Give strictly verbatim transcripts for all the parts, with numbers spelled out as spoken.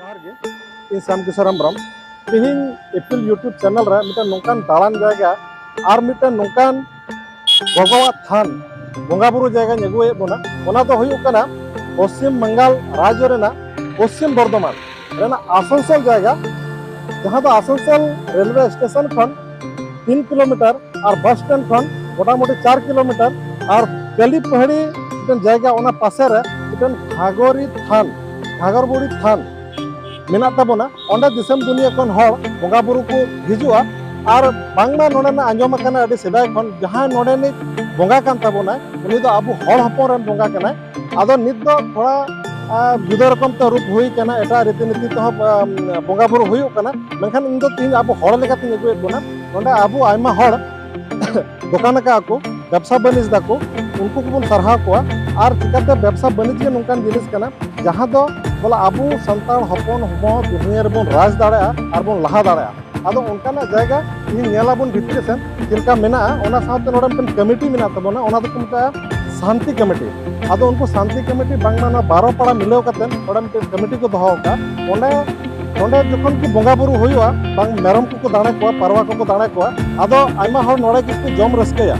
ᱡᱚᱦᱟᱨ ᱜᱮ, ᱤᱧ ᱥᱟᱢ ᱠᱤᱥᱳᱨ ᱦᱮᱢᱵᱨᱚᱢ᱾ ᱛᱮᱦᱮᱧ ᱤᱯᱤᱞ YouTube ᱪᱮᱱᱮᱞ ᱨᱮ ᱢᱤᱫᱴᱟᱝ ᱱᱚᱝᱠᱟᱱ ᱫᱟᱬᱟᱱ ᱡᱟᱭᱜᱟ ᱟᱨ ᱢᱤᱫᱴᱟᱝ ᱱᱚᱝᱠᱟᱱ ᱜᱚᱜᱚᱣᱟᱜ ᱛᱷᱟᱱ, ᱵᱚᱸᱜᱟ ᱵᱩᱨᱩ ᱡᱟᱭᱜᱟᱧ ᱟᱹᱜᱩᱭᱮᱫ ᱵᱚᱱᱟ᱾ ᱚᱱᱟ ᱫᱚ ᱦᱩᱭᱩᱜ ᱠᱟᱱᱟ ᱯᱚᱥᱪᱤᱢ ᱵᱟᱝᱜᱟᱞ ᱨᱟᱡᱽ ᱨᱮᱱᱟᱜ ᱯᱚᱥᱪᱤᱢ ᱵᱚᱨᱫᱷᱚᱢᱟᱱ ᱨᱮᱱᱟᱜ ᱟᱥᱟᱱᱥᱳᱞ ᱡᱟᱭᱜᱟ, ᱡᱟᱦᱟᱸ ᱫᱚ ᱟᱥᱟᱱᱥᱳᱞ ᱨᱮᱞᱣᱮ ᱥᱴᱮᱥᱚᱱ ᱠᱷᱚᱱ ᱛᱤᱱ ᱠᱤᱞᱳᱢᱤᱴᱟᱨ ᱟᱨ ᱵᱟᱥ ᱥᱴᱮᱱᱰ ᱠᱷᱚᱱ ᱢᱚᱴᱟᱢᱩᱴᱤ ᱪᱟᱨ ᱠᱤᱞᱳᱢᱤᱴᱟᱨ᱾ ᱟᱨ ᱠᱟᱹᱞᱤ ᱯᱟᱹᱦᱲᱤ ᱢᱤᱫᱴᱮᱱ ᱡᱟᱭᱜᱟ, ᱚᱱᱟ ᱯᱟᱥᱮ ᱨᱮ ᱢᱤᱫᱴᱮᱱ ᱜᱷᱟᱜᱚᱨᱤ ᱛᱷᱟᱱ, ᱜᱷᱟᱜᱚᱨ ᱵᱩᱲᱦᱤ ᱛᱷᱟᱱ ᱢᱮᱱᱟᱜ ᱛᱟᱵᱚᱱᱟ᱾ ᱚᱸᱰᱮ ᱫᱤᱥᱚᱢ ᱫᱩᱱᱤᱭᱟᱹ ᱠᱷᱚᱱ ᱦᱚᱲ ᱵᱚᱸᱜᱟ ᱵᱩᱨᱩ ᱠᱚ ᱦᱤᱡᱩᱜᱼᱟ᱾ ᱟᱨ ᱵᱟᱝᱢᱟ ᱱᱚᱰᱮᱱᱟᱜ ᱟᱸᱡᱚᱢ ᱟᱠᱟᱱᱟ, ᱟᱹᱰᱤ ᱥᱮᱫᱟᱭ ᱠᱷᱚᱱ ᱡᱟᱦᱟᱸᱭ ᱱᱚᱰᱮᱱᱤᱡ ᱵᱚᱸᱜᱟ ᱠᱟᱱ ᱛᱟᱵᱚᱱᱟᱭ, ᱩᱱᱤ ᱫᱚ ᱟᱵᱚ ᱦᱚᱲ ᱦᱚᱯᱚᱱ ᱨᱮᱱ ᱵᱚᱸᱜᱟ ᱠᱟᱱᱟᱭ᱾ ᱟᱫᱚ ᱱᱤᱛ ᱫᱚ ᱛᱷᱚᱲᱟ, ᱟ, ᱡᱩᱫᱟᱹ ᱨᱚᱠᱚᱢ ᱛᱮ ᱨᱩᱯ ᱦᱩᱭ ᱠᱟᱱᱟ, ᱮᱴᱟᱜ ᱨᱤᱛᱤ ᱱᱤᱛᱤ ᱛᱮᱦᱚᱸ, ᱟ, ᱵᱚᱸᱜᱟ ᱵᱩᱨᱩ ᱦᱩᱭᱩᱜ ᱠᱟᱱᱟ᱾ ᱢᱮᱱᱠᱷᱟᱱ ᱤᱧ ᱫᱚ ᱛᱮᱦᱮᱧ ᱟᱵᱚ ᱦᱚᱲ ᱞᱮᱠᱟᱛᱤᱧ ᱟᱹᱜᱩᱭᱮᱫ ᱵᱚᱱᱟ᱾ ᱱᱚᱰᱮ ᱟᱵᱚ ᱟᱭᱢᱟ ᱦᱚᱲ ᱫᱚᱠᱟᱱ ᱟᱠᱟᱫ ᱠᱚ, ᱵᱮᱵᱽᱥᱟ ᱵᱟᱹᱱᱤᱡᱽ ᱫᱟᱠᱚ, ᱩᱱᱠᱩ ᱠᱚᱵᱚᱱ ᱥᱟᱨᱦᱟᱣ ᱠᱚᱣᱟ᱾ ᱟᱨ ᱪᱤᱠᱟᱹᱛᱮ ᱵᱮᱵᱽᱥᱟ ᱵᱟᱹᱱᱤᱡᱽ ᱜᱮ ᱱᱚᱝᱠᱟᱱ ᱡᱤᱱᱤᱥ ᱠᱟᱱᱟ, ᱡᱟᱦᱟᱸ ᱫᱚ ᱵᱚᱞᱮ ᱟᱵᱚ ᱥᱟᱱᱛᱟᱲ ᱦᱚᱯᱚᱱ ᱦᱚᱸ ᱫᱩᱱᱤᱭᱟᱹ ᱨᱮᱵᱚᱱ ᱨᱟᱡᱽ ᱫᱟᱲᱮᱭᱟᱜᱼᱟ ᱟᱨ ᱵᱚᱱ ᱞᱟᱦᱟ ᱫᱟᱲᱮᱭᱟᱜᱼᱟ᱾ ᱟᱫᱚ ᱚᱱᱠᱟᱱᱟᱜ ᱡᱟᱭᱜᱟ ᱤᱧ ᱧᱮᱞ ᱟᱵᱚᱱ ᱵᱷᱤᱛᱨᱤ ᱥᱮᱱ ᱪᱮᱫ ᱞᱮᱠᱟ ᱢᱮᱱᱟᱜᱼᱟ᱾ ᱚᱱᱟ ᱥᱟᱶᱛᱮ ᱱᱚᱰᱮ ᱢᱤᱫᱴᱮᱱ ᱠᱚᱢᱤᱴᱤ ᱢᱮᱱᱟᱜ ᱛᱟᱵᱚᱱᱟ, ᱚᱱᱟ ᱫᱚᱠᱚ ᱢᱮᱛᱟᱜᱼᱟ ᱥᱟᱱᱛᱤ ᱠᱚᱢᱤᱴᱤ᱾ ᱟᱫᱚ ᱩᱱᱠᱩ ᱥᱟᱱᱛᱤ ᱠᱚᱢᱤᱴᱤ ᱵᱟᱝᱢᱟ ᱱᱚᱣᱟ ᱵᱟᱨᱚ ᱯᱟᱲᱟ ᱢᱤᱞᱟᱹᱣ ᱠᱟᱛᱮ ᱱᱚᱰᱮ ᱢᱤᱫᱴᱮᱱ ᱠᱚᱢᱤᱴᱤ ᱠᱚ ᱫᱚᱦᱚ ᱟᱠᱟᱫᱼᱟ᱾ ᱚᱸᱰᱮ, ᱱᱚᱰᱮ ᱡᱚᱠᱷᱚᱱ ᱠᱤ ᱵᱚᱸᱜᱟ ᱵᱩᱨᱩ ᱦᱩᱭᱩᱜᱼᱟ, ᱵᱟᱝ ᱢᱮᱨᱚᱢ ᱠᱚᱠᱚ ᱫᱟᱬᱮ ᱠᱚᱣᱟ, ᱯᱟᱨᱣᱟ ᱠᱚᱠᱚ ᱫᱟᱬᱮ ᱠᱚᱣᱟ, ᱟᱫᱚ ᱟᱭᱢᱟ ᱦᱚᱲ ᱱᱚᱰᱮ ᱜᱮᱠᱚ ᱡᱚᱢ ᱨᱟᱹᱥᱠᱟᱹᱭᱟ᱾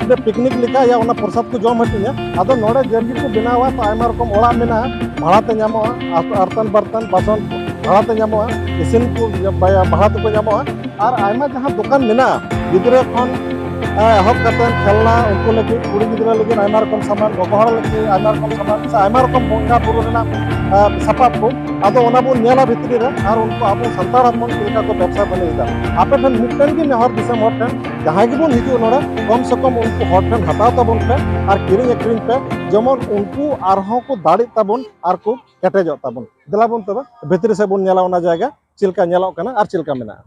ᱚᱸᱰᱮ ᱯᱤᱠᱱᱤᱠ ᱞᱮᱠᱟ ᱭᱟ, ᱚᱱᱟ ᱯᱨᱚᱥᱟᱫ ᱠᱚ ᱡᱚᱢ ᱦᱟᱹᱴᱤᱧᱟ᱾ ᱟᱫᱚ ᱱᱚᱰᱮ ᱡᱮ ᱜᱮᱠᱚ ᱵᱮᱱᱟᱣᱟ, ᱛᱚ ᱟᱭᱢᱟ ᱨᱚᱠᱚᱢ ᱚᱲᱟᱜ ᱢᱮᱱᱟᱜᱼᱟ, ᱵᱷᱟᱲᱟ ᱛᱮ ᱧᱟᱢᱚᱜᱼᱟ, ᱟᱨ-, ᱟᱨᱛᱟᱱ ᱵᱟᱨᱛᱟᱱ ᱵᱟᱥᱚᱱ ᱵᱷᱟᱲᱟ ᱛᱮ ᱧᱟᱢᱚᱜᱼᱟ, ᱤᱥᱤᱱ ᱠᱚ ᱵᱟ-, ᱵᱷᱟᱲᱟ ᱛᱮᱠᱚ ᱧᱟᱢᱚᱜᱼᱟ᱾ ᱟᱨ ᱟᱭᱢᱟ ᱡᱟᱦᱟᱸ ᱫᱚᱠᱟᱱ ᱢᱮᱱᱟᱜᱼᱟ, ᱜᱤᱫᱽᱨᱟᱹ ᱠᱷᱚᱱ, ᱮ, ᱮᱦᱚᱵ ᱠᱟᱛᱮ ᱠᱷᱮᱞᱱᱟ, ᱩᱱᱠᱩ ᱞᱟᱹᱜᱤᱫ, ᱠᱩᱲᱤ ᱜᱤᱫᱽᱨᱟᱹ ᱞᱟᱹᱜᱤᱫ ᱟᱭᱢᱟ ᱨᱚᱠᱚᱢ ᱥᱟᱢᱟᱱ, ᱜᱚᱜᱚ ᱦᱚᱲ ᱞᱟᱹᱜᱤᱫ ᱟᱭᱢᱟ ᱨᱚᱠᱚᱢ ᱥᱟᱢᱟᱱ, ᱥᱮ ᱟᱭᱢᱟ ᱨᱚᱠᱚᱢ ᱵᱚᱸᱜᱟ ᱵᱩᱨᱩ ᱨᱮᱱᱟᱜ, ᱮ, ᱥᱟᱯᱟᱵ ᱠᱚ, ᱟᱫᱚ ᱚᱱᱟ ᱵᱚᱱ ᱧᱮᱞᱟ ᱵᱷᱤᱛᱨᱤ ᱨᱮ, ᱟᱨ ᱩᱱᱠᱩ ᱟᱵᱚ ᱥᱟᱱᱛᱟᱲ ᱦᱚᱯᱚᱱ ᱪᱮᱫ ᱞᱮᱠᱟ ᱠᱚ ᱵᱮᱵᱽᱥᱟ ᱵᱟᱹᱱᱤᱡᱽ ᱮᱫᱟ᱾ ᱟᱯᱮ ᱴᱷᱮᱱ ᱢᱤᱫᱴᱮᱱ ᱜᱮ ᱱᱮᱦᱚᱨ, ᱫᱤᱥᱚᱢ ᱦᱚᱲ ᱴᱷᱮᱱ, ᱡᱟᱦᱟᱸᱭ ᱜᱮᱵᱚᱱ ᱦᱤᱡᱩᱜ ᱱᱚᱰᱮ, ᱠᱚᱢ ᱥᱮ ᱠᱚᱢ ᱩᱱᱠᱩ ᱦᱚᱲ ᱴᱷᱮᱱ ᱦᱟᱛᱟᱣ ᱛᱟᱵᱚᱱ ᱯᱮ ᱟᱨ ᱠᱤᱨᱤᱧ ᱟᱹᱠᱷᱨᱤᱧ ᱯᱮ, ᱡᱮᱢᱚᱱ ᱩᱱᱠᱩ ᱟᱨᱦᱚᱸ ᱠᱚ ᱫᱟᱲᱮᱜ ᱛᱟᱵᱚᱱ ᱟᱨ ᱠᱚ ᱠᱮᱴᱮᱡᱚᱜ ᱛᱟᱵᱚᱱ᱾ ᱫᱮᱞᱟ ᱵᱚᱱ ᱛᱚᱵᱮ ᱵᱷᱤᱛᱨᱤ ᱥᱮᱫ ᱵᱚᱱ ᱧᱮᱞᱟ, ᱚᱱᱟ ᱡᱟᱭᱜᱟ ᱪᱮᱫ ᱞᱮᱠᱟ ᱧᱮᱞᱚᱜ ᱠᱟᱱᱟ ᱟᱨ ᱪᱮᱫ ᱞᱮᱠᱟ ᱢᱮᱱᱟᱜᱼᱟ᱾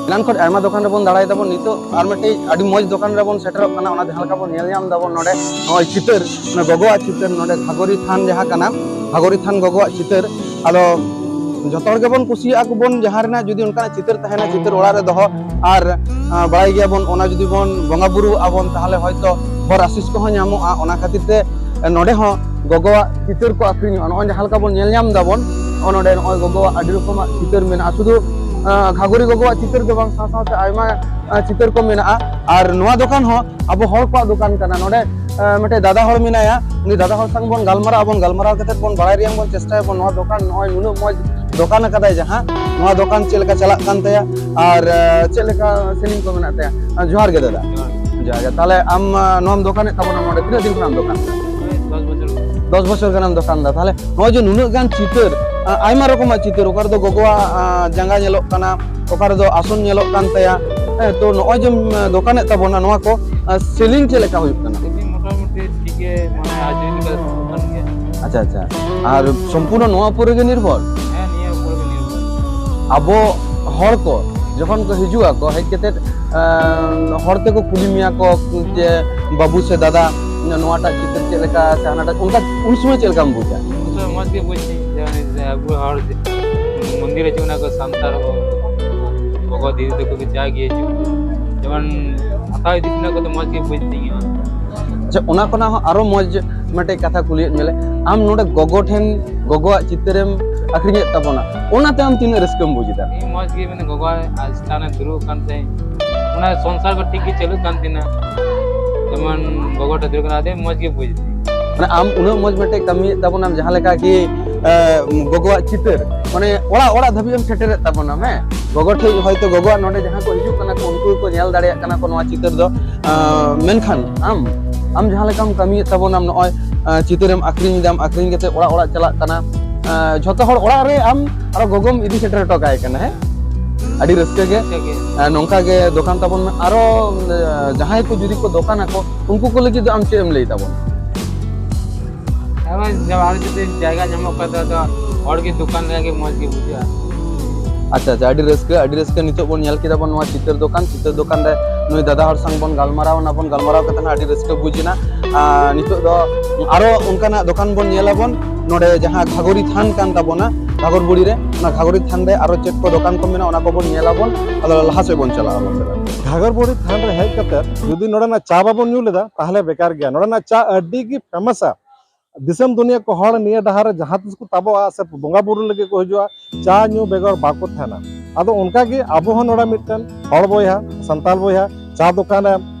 ᱮᱱᱟᱱ ᱠᱷᱚᱱ ᱟᱭᱢᱟ ᱫᱚᱠᱟᱱ ᱨᱮᱵᱚᱱ ᱫᱟᱬᱟᱭ ᱫᱟᱵᱚᱱ, ᱱᱤᱛᱚᱜ ᱟᱨ ᱢᱤᱫᱴᱤᱡ ᱟᱹᱰᱤ ᱢᱚᱡᱽ ᱫᱚᱠᱟᱱ ᱨᱮᱵᱚᱱ ᱥᱮᱴᱮᱨᱚᱜ ᱠᱟᱱᱟ᱾ ᱚᱱᱟ ᱡᱟᱦᱟᱸ ᱞᱮᱠᱟ ᱵᱚᱱ ᱧᱮᱞ ᱧᱟᱢ ᱫᱟᱵᱚᱱ ᱱᱚᱰᱮ, ᱱᱚᱜᱼᱚᱭ ᱪᱤᱛᱟᱹᱨ, ᱚᱱᱟ ᱜᱚᱜᱚᱣᱟᱜ ᱪᱤᱛᱟᱹᱨ ᱱᱚᱰᱮ ᱜᱷᱟᱜᱚᱨᱤ ᱛᱷᱟᱱ ᱡᱟᱦᱟᱸ ᱠᱟᱱᱟ, ᱦᱟᱜᱚᱨᱤ ᱛᱷᱟᱱ ᱜᱚᱜᱚᱣᱟᱜ ᱪᱤᱛᱟᱹᱨ᱾ ᱟᱫᱚ ᱡᱚᱛᱚ ᱦᱚᱲ ᱜᱮᱵᱚᱱ ᱠᱩᱥᱤᱭᱟᱜᱼᱟ ᱠᱚᱵᱚᱱ ᱡᱟᱦᱟᱸ ᱨᱮᱱᱟᱜ ᱡᱩᱫᱤ ᱚᱱᱠᱟᱱᱟᱜ ᱪᱤᱛᱟᱹᱨ ᱛᱟᱦᱮᱱᱟ, ᱪᱤᱛᱟᱹᱨ ᱚᱲᱟᱜ ᱨᱮ ᱫᱚᱦᱚ, ᱟᱨ ᱟᱸ, ᱵᱟᱲᱟᱭ ᱜᱮᱭᱟᱵᱚᱱ ᱚᱱᱟ ᱡᱩᱫᱤ ᱵᱚᱱ ᱵᱚᱸᱜᱟ ᱵᱩᱨᱩᱣᱟᱜᱼᱟ ᱵᱚᱱ, ᱛᱟᱦᱚᱞᱮ ᱦᱚᱭᱛᱚ ᱵᱚᱨ ᱟᱥᱤᱥ ᱠᱚᱦᱚᱸ ᱧᱟᱢᱚᱜᱼᱟ᱾ ᱚᱱᱟ ᱠᱷᱟᱹᱛᱤᱨ ᱛᱮ ᱱᱚᱰᱮ ᱦᱚᱸ ᱜᱚᱜᱚᱣᱟᱜ ᱪᱤᱛᱟᱹᱨ ᱠᱚ ᱟᱹᱠᱷᱨᱤᱧᱚᱜᱼᱟ᱾ ᱱᱚᱜᱼᱚᱭ ᱡᱟᱦᱟᱸ ᱞᱮᱠᱟ ᱵᱚᱱ ᱧᱮᱞ ᱧᱟᱢ ᱫᱟᱵᱚᱱ, ᱱᱚᱜᱼᱚ ᱱᱚᱰᱮ ᱱᱚᱜᱼᱚᱭ ᱜᱚᱜᱚᱣᱟᱜ ᱟᱹᱰᱤ ᱨᱚᱠᱚᱢᱟᱜ ᱪᱤᱛᱟᱹᱨ ᱢᱮᱱᱟᱜᱼᱟ᱾ ᱥᱩᱫᱷᱩ ᱟᱸ, ᱜᱷᱟᱜᱚᱨᱤ ᱜᱚᱜᱚᱣᱟᱜ ᱪᱤᱛᱟᱹᱨ ᱫᱚ ᱵᱟᱝ, ᱥᱟᱶ ᱥᱟᱶᱛᱮ ᱟᱭᱢᱟ ᱟᱸ, ᱪᱤᱛᱟᱹᱨ ᱠᱚ ᱢᱮᱱᱟᱜᱼᱟ᱾ ᱟᱨ ᱱᱚᱣᱟ ᱫᱚᱠᱟᱱ ᱦᱚᱸ ᱟᱵᱚ ᱦᱚᱲ ᱠᱚᱣᱟᱜ ᱫᱚᱠᱟᱱ ᱠᱟᱱᱟ᱾ ᱱᱚᱰᱮ ᱟᱸ, ᱢᱤᱫᱴᱮᱡ ᱫᱟᱫᱟ ᱦᱚᱲ ᱢᱮᱱᱟᱭᱟ, ᱩᱱᱤ ᱫᱟᱫᱟ ᱦᱚᱲ ᱥᱟᱶ ᱵᱚᱱ ᱜᱟᱞᱢᱟᱨᱟᱜᱼᱟ, ᱵᱚᱱ ᱜᱟᱞᱢᱟᱨᱟᱣ ᱠᱟᱛᱮ ᱵᱚᱱ ᱵᱟᱲᱟᱭ ᱨᱮᱭᱟᱜ ᱵᱚᱱ ᱪᱮᱥᱴᱟᱭᱟ ᱵᱚᱱ ᱱᱚᱣᱟ ᱫᱚᱠᱟᱱ ᱱᱚᱜᱼᱚᱭ ᱱᱩᱱᱟᱹᱜ ᱢᱚᱡᱽ ᱫᱚᱠᱟᱱ ᱟᱠᱟᱫᱟᱭ ᱡᱟᱦᱟᱸ, ᱱᱚᱣᱟ ᱫᱚᱠᱟᱱ ᱪᱮᱫ ᱞᱮᱠᱟ ᱪᱟᱞᱟᱜ ᱠᱟᱱ ᱛᱟᱭᱟ ᱟᱨ ᱟᱸ, ᱪᱮᱫ ᱞᱮᱠᱟ ᱥᱮᱞᱤᱝ ᱠᱚ ᱢᱮᱱᱟᱜ ᱛᱟᱭᱟ᱾ ᱟᱸ, ᱡᱚᱦᱟᱨ ᱜᱮ ᱫᱟᱫᱟ᱾ ᱡᱚᱦᱟᱨ ᱜᱮ᱾ ᱛᱟᱦᱞᱮ ᱟᱢ ᱟᱸ, ᱱᱚᱣᱟᱢ ᱫᱚᱠᱟᱱᱮᱫ ᱛᱟᱵᱚᱱᱟ ᱱᱚᱰᱮ ᱛᱤᱱᱟᱹᱜ ᱫᱤᱱ ᱠᱷᱚᱱᱟᱜ ᱮᱢ ᱫᱚᱠᱟᱱ? ᱳᱭ ᱫᱚᱥ ᱵᱚᱪᱷᱚᱨ᱾ ᱫᱚᱥ ᱵᱚᱪᱷᱚᱨ ᱜᱟᱱᱮᱢ ᱫᱚᱠᱟᱱ ᱫᱟ᱾ ᱛᱟᱦᱞᱮ ᱱᱚᱜᱼᱚᱭ ᱡᱮ ᱱᱩᱱᱟᱹᱜ ᱜᱟᱱ ᱪᱤᱛᱟᱹᱨ, ᱟᱸ, ᱟᱭᱢᱟ ᱨᱚᱠᱚᱢᱟᱜ ᱪᱤᱛᱟᱹᱨ, ᱚᱠᱟ ᱨᱮᱫᱚ ᱜᱚᱜᱚᱣᱟᱜ ᱟᱸ, ᱡᱟᱸᱜᱟ ᱧᱮᱞᱚᱜ ᱠᱟᱱᱟ, ᱚᱠᱟ ᱨᱮᱫᱚ ᱟᱥᱚᱱ ᱧᱮᱞᱚᱜ ᱠᱟᱱ ᱛᱟᱭᱟ᱾ ᱦᱮᱸ, ᱛᱚ ᱱᱚᱜᱼᱚᱭ ᱡᱮᱢ ᱟᱸ, ᱫᱚᱠᱟᱱᱮᱫ ᱛᱟᱵᱚᱱᱟ, ᱱᱚᱣᱟ ᱠᱚ ᱟᱸ, ᱥᱮᱞᱤᱝ ᱪᱮᱫ ᱞᱮᱠᱟ ᱦᱩᱭᱩᱜ ᱠᱟᱱᱟ? ᱥᱮᱞᱤᱝ ᱢᱚᱴᱟᱢᱩᱴᱤ ᱴᱷᱤᱠ ᱜᱮ, ᱢᱟᱱᱮ ᱟᱡ ᱡᱩᱫᱤ ᱠᱚ ᱫᱚᱠᱟᱱ ᱜᱮᱭᱟ᱾ ᱟᱪᱪᱷᱟ, ᱟᱪᱪᱷᱟ᱾ ᱟᱨ ᱥᱚᱢᱯᱩᱨᱱᱚ ᱱᱚᱣᱟ ᱩᱯᱚᱨ ᱨᱮᱜᱮ ᱱᱤᱨᱵᱷᱚᱨ? ᱦᱮᱸ, ᱱᱤᱭᱟᱹ ᱩᱯᱚᱨ ᱜᱮ ᱱᱤᱨᱵᱷᱚᱨ᱾ ᱟᱵᱚ ᱦᱚᱲ ᱠᱚ ᱡᱚᱠᱷᱚᱱ ᱠᱚ ᱦᱤᱡᱩᱜ ᱟᱠᱚ, ᱦᱮᱡ ᱠᱟᱛᱮ ᱟᱸ, ᱦᱚᱲ ᱛᱮᱠᱚ ᱠᱩᱞᱤ ᱢᱮᱭᱟ ᱠᱚ ᱡᱮ, "ᱵᱟᱹᱵᱩ ᱥᱮ ᱫᱟᱫᱟ, ᱱᱚᱣᱟᱴᱟᱜ ᱪᱤᱛᱟᱹᱨ ᱪᱮᱫ ᱞᱮᱠᱟ ᱥᱮ ᱦᱟᱱᱟᱴᱟᱜ?" ᱚᱱᱠᱟ ᱩᱱ ᱥᱚᱢᱚᱭ ᱪᱮᱫ ᱞᱮᱠᱟᱢ ᱵᱩᱡᱟ? ᱩᱱ ᱥᱚᱢᱚᱭ ᱢᱚᱡᱽ ᱜᱮ ᱵᱩᱡᱽ ᱛᱤᱧ, ᱡᱮ ᱩᱱᱤ ᱡᱮ ᱟᱵᱚ ᱦᱚᱲ ᱡᱮ ᱢᱚᱱᱫᱤᱨ ᱦᱤᱡᱩᱜ ᱠᱟᱱᱟ ᱠᱚ ᱥᱟᱱᱛᱟᱲ ᱠᱚ, ᱜᱚᱜᱚ ᱫᱤᱫᱤ ᱛᱟᱠᱚ ᱠᱚ ᱪᱟ ᱜᱮ ᱦᱤᱡᱩᱜ, ᱡᱮᱢᱚᱱ ᱦᱟᱛᱟᱣ ᱤᱫᱤ ᱥᱟᱱᱟ ᱠᱚᱫᱚ ᱢᱚᱡᱽ ᱜᱮ ᱵᱩᱡᱽ ᱛᱤᱧᱟ᱾ ᱟᱪᱪᱷᱟ, ᱚᱱᱟ ᱠᱷᱚᱱᱟᱜ ᱦᱚᱸ ᱟᱨᱚ ᱢᱚᱡᱽ ᱢᱤᱫᱴᱮᱡ ᱠᱟᱛᱷᱟ ᱠᱩᱞᱤᱭᱮᱫ ᱢᱮᱞᱮ, ᱟᱢ ᱱᱚᱰᱮ ᱜᱚᱜᱚ ᱴᱷᱮᱱ ᱜᱚᱜᱚᱣᱟᱜ ᱪᱤᱛᱟᱹᱨᱮᱢ ᱟᱹᱠᱷᱨᱤᱧᱮᱫ ᱛᱟᱵᱚᱱᱟ, ᱚᱱᱟᱛᱮ ᱟᱢ ᱛᱤᱱᱟᱹᱜ ᱨᱟᱹᱥᱠᱟᱹᱢ ᱵᱩᱡᱽ ᱮᱫᱟ? ᱤᱧ ᱢᱚᱡᱽ ᱜᱮ, ᱢᱟᱱᱮ ᱜᱚᱜᱚ ᱟᱡ ᱪᱮᱛᱟᱱ ᱨᱮ ᱫᱩᱲᱩᱵ ᱠᱟᱱ ᱛᱮ, ᱚᱱᱟ ᱥᱚᱝᱥᱟᱨ ᱠᱚ ᱴᱷᱤᱠ ᱜᱮ ᱪᱟᱹᱞᱩᱜ ᱠᱟᱱ ᱛᱤᱧᱟ᱾ ᱡᱮᱢᱚᱱ ᱜᱚᱜᱚ ᱴᱷᱮᱱ ᱫᱩᱲᱩᱵ ᱠᱟᱱᱟ, ᱟᱹᱰᱤ ᱢᱚᱡᱽ ᱜᱮ ᱵᱩᱡᱽ ᱮᱫᱟ᱾ ᱢᱟᱱᱮ ᱟᱢ ᱩᱱᱟᱹᱜ ᱢᱚᱡᱽ ᱢᱤᱫᱴᱮᱡ ᱠᱟᱹᱢᱤᱭᱮᱫ ᱛᱟᱵᱚᱱᱟᱢ, ᱡᱟᱦᱟᱸ ᱞᱮᱠᱟ ᱠᱤ, ᱮ, ᱜᱚᱜᱚᱣᱟᱜ ᱪᱤᱛᱟᱹᱨ ᱢᱟᱱᱮ ᱚᱲᱟᱜ ᱚᱲᱟᱜ ᱫᱷᱟᱹᱵᱤᱡ ᱮᱢ ᱥᱮᱴᱮᱨᱮᱫ ᱛᱟᱵᱚᱱᱟᱢ, ᱦᱮᱸ? ᱜᱚᱜᱚ ᱴᱷᱮᱡ ᱦᱚᱭᱛᱳ ᱜᱚᱜᱚᱣᱟᱜ ᱱᱚᱰᱮ ᱡᱟᱦᱟᱸ ᱠᱚ ᱦᱤᱡᱩᱜ ᱠᱟᱱᱟ ᱠᱚ, ᱩᱱᱠᱩ ᱜᱮᱠᱚ ᱧᱮᱞ ᱫᱟᱲᱮᱭᱟᱜ ᱠᱟᱱᱟ ᱠᱚ ᱱᱚᱣᱟ ᱪᱤᱛᱟᱹᱨ ᱫᱚ᱾ ᱟᱸ, ᱢᱮᱱᱠᱷᱟᱱ ᱟᱢ, ᱟᱢ ᱡᱟᱦᱟᱸ ᱞᱮᱠᱟᱢ ᱠᱟᱹᱢᱤᱭᱮᱫ ᱛᱟᱵᱚᱱᱟᱢ, ᱱᱚᱜᱼᱚᱭ, ᱟᱸ, ᱪᱤᱛᱟᱹᱨᱮᱢ ᱟᱹᱠᱷᱨᱤᱧ ᱮᱫᱟᱢ, ᱟᱹᱠᱷᱨᱤᱧ ᱠᱟᱛᱮ ᱚᱲᱟᱜ ᱚᱲᱟᱜ ᱪᱟᱞᱟᱜ ᱠᱟᱱᱟ, ᱟᱸ, ᱡᱷᱚᱛᱚ ᱦᱚᱲ ᱚᱲᱟᱜ ᱨᱮ ᱟᱢ ᱟᱨᱚ ᱜᱚᱜᱚᱢ ᱤᱫᱤ ᱥᱮᱴᱮᱨ ᱦᱚᱴᱚ ᱠᱟᱭ ᱠᱟᱱᱟ, ᱦᱮᱸ? ᱟᱹᱰᱤ ᱨᱟᱹᱥᱠᱟᱹ ᱜᱮ᱾ ᱨᱟᱹᱥᱠᱟᱹ ᱜᱮ᱾ ᱟᱸ, ᱱᱚᱝᱠᱟ ᱜᱮ ᱫᱚᱠᱟᱱ ᱛᱟᱵᱚᱱ ᱢᱮ᱾ ᱟᱨᱚ, ᱟᱸ, ᱡᱟᱦᱟᱸᱭ ᱠᱚ ᱡᱩᱫᱤ ᱠᱚ ᱫᱚᱠᱟᱱᱟᱠᱚ, ᱩᱱᱠᱩ ᱠᱚ ᱞᱟᱹᱜᱤᱫ ᱫᱚ ᱟᱢ ᱪᱮᱫ ᱮᱢ ᱞᱟᱹᱭ ᱛᱟᱵᱚᱱᱟ? ᱟᱨᱚ ᱡᱟ-, ᱟᱨᱚ ᱡᱩᱫᱤ ᱡᱟᱭᱜᱟ ᱧᱟᱢᱚᱜ ᱠᱷᱟᱱ ᱫᱚ ᱟᱫᱚ ᱦᱚᱲ ᱜᱮ ᱫᱚᱠᱟᱱ ᱞᱮᱠᱟ ᱜᱮ ᱢᱚᱡᱽ ᱜᱮ ᱵᱩᱡᱷᱟᱹᱜᱼᱟ᱾ ᱟᱪᱪᱷᱟ, ᱟᱪᱪᱷᱟ, ᱟᱹᱰᱤ ᱨᱟᱹᱥᱠᱟᱹ, ᱟᱹᱰᱤ ᱨᱟᱹᱥᱠᱟᱹ᱾ ᱱᱤᱛᱚᱜ ᱵᱚᱱ ᱧᱮᱞ ᱠᱮᱫᱟ ᱵᱚᱱ ᱱᱚᱣᱟ ᱪᱤᱛᱟᱹᱨ ᱫᱚᱠᱟᱱ᱾ ᱪᱤᱛᱟᱹᱨ ᱫᱚᱠᱟᱱ ᱨᱮ ᱱᱩᱭ ᱫᱟᱫᱟ ᱦᱚᱲ ᱥᱟᱝ ᱵᱚᱱ ᱜᱟᱞᱢᱟᱨᱟᱣ ᱮᱱᱟ, ᱵᱚᱱ ᱜᱟᱞᱢᱟᱨᱟᱣ ᱠᱟᱛᱮ ᱦᱟᱸᱜ ᱟᱹᱰᱤ ᱨᱟᱹᱥᱠᱟᱹ ᱵᱩᱡᱽ ᱮᱱᱟ᱾ ᱟᱨ ᱱᱤᱛᱚᱜ ᱫᱚ ᱟᱨᱚ ᱚᱱᱠᱟᱱᱟᱜ ᱫᱚᱠᱟᱱ ᱵᱚᱱ ᱧᱮᱞ ᱟᱵᱚᱱ᱾ ᱱᱚᱰᱮ ᱡᱟᱦᱟᱸ ᱜᱷᱟᱜᱚᱨᱤ ᱛᱷᱟᱱ ᱠᱟᱱ ᱛᱟᱵᱚᱱᱟ, ᱜᱷᱟᱜᱚᱨ ᱵᱩᱲᱤ ᱨᱮ, ᱚᱱᱟ ᱜᱷᱟᱜᱚᱨᱤ ᱛᱷᱟᱱ ᱨᱮ ᱟᱨᱚ ᱪᱮᱫ ᱠᱚ ᱫᱚᱠᱟᱱ ᱠᱚ ᱢᱮᱱᱟᱜᱼᱟ, ᱚᱱᱟ ᱠᱚᱵᱚᱱ ᱧᱮᱞ ᱟᱵᱚᱱ᱾ ᱟᱫᱚ ᱞᱟᱦᱟ ᱥᱮᱫ ᱵᱚᱱ ᱪᱟᱞᱟᱜᱼᱟ, ᱵᱚᱱ ᱪᱟᱞᱟᱜᱼᱟ᱾ ᱜᱷᱟᱜᱚᱨ ᱵᱩᱲᱤ ᱛᱷᱟᱱ ᱨᱮ ᱦᱮᱡ ᱠᱟᱛᱮ ᱡᱩᱫᱤ ᱱᱚᱰᱮᱱᱟᱜ ᱪᱟ ᱵᱟᱵᱚᱱ ᱧᱩ ᱞᱮᱫᱟ, ᱛᱟᱦᱚᱞᱮ ᱵᱮᱠᱟᱨ ᱜᱮᱭᱟ᱾ ᱱᱚᱰᱮᱱᱟᱜ ᱪᱟ ᱟᱹᱰᱤ ᱜᱮ ᱯᱷᱮᱢᱟᱥᱟ᱾ ᱫᱤᱥᱚᱢ ᱫᱩᱱᱤᱭᱟᱹ ᱠᱚ ᱦᱚᱲ ᱱᱤᱭᱟᱹ ᱰᱟᱦᱟᱨ ᱨᱮ ᱡᱟᱦᱟᱸ ᱛᱤᱥ ᱠᱚ ᱛᱟᱵᱚᱜᱼᱟ ᱥᱮ ᱵᱚᱸᱜᱟ ᱵᱩᱨᱩ ᱞᱟᱹᱜᱤᱫ ᱠᱚ ᱦᱤᱡᱩᱜᱼᱟ, ᱪᱟ ᱧᱩ ᱵᱮᱜᱚᱨ ᱵᱟᱠᱚ ᱛᱟᱦᱮᱱᱟ᱾ ᱟᱫᱚ ᱚᱱᱠᱟ ᱜᱮ ᱟᱵᱚ ᱦᱚᱸ ᱱᱚᱰᱮ ᱢᱤᱫᱴᱮᱱ ᱦᱚᱲ ᱵᱚᱭᱦᱟ, ᱥᱟᱱᱛᱟᱲ ᱵᱚᱭᱦᱟ ᱪᱟ ᱫᱚᱠᱟᱱᱮ,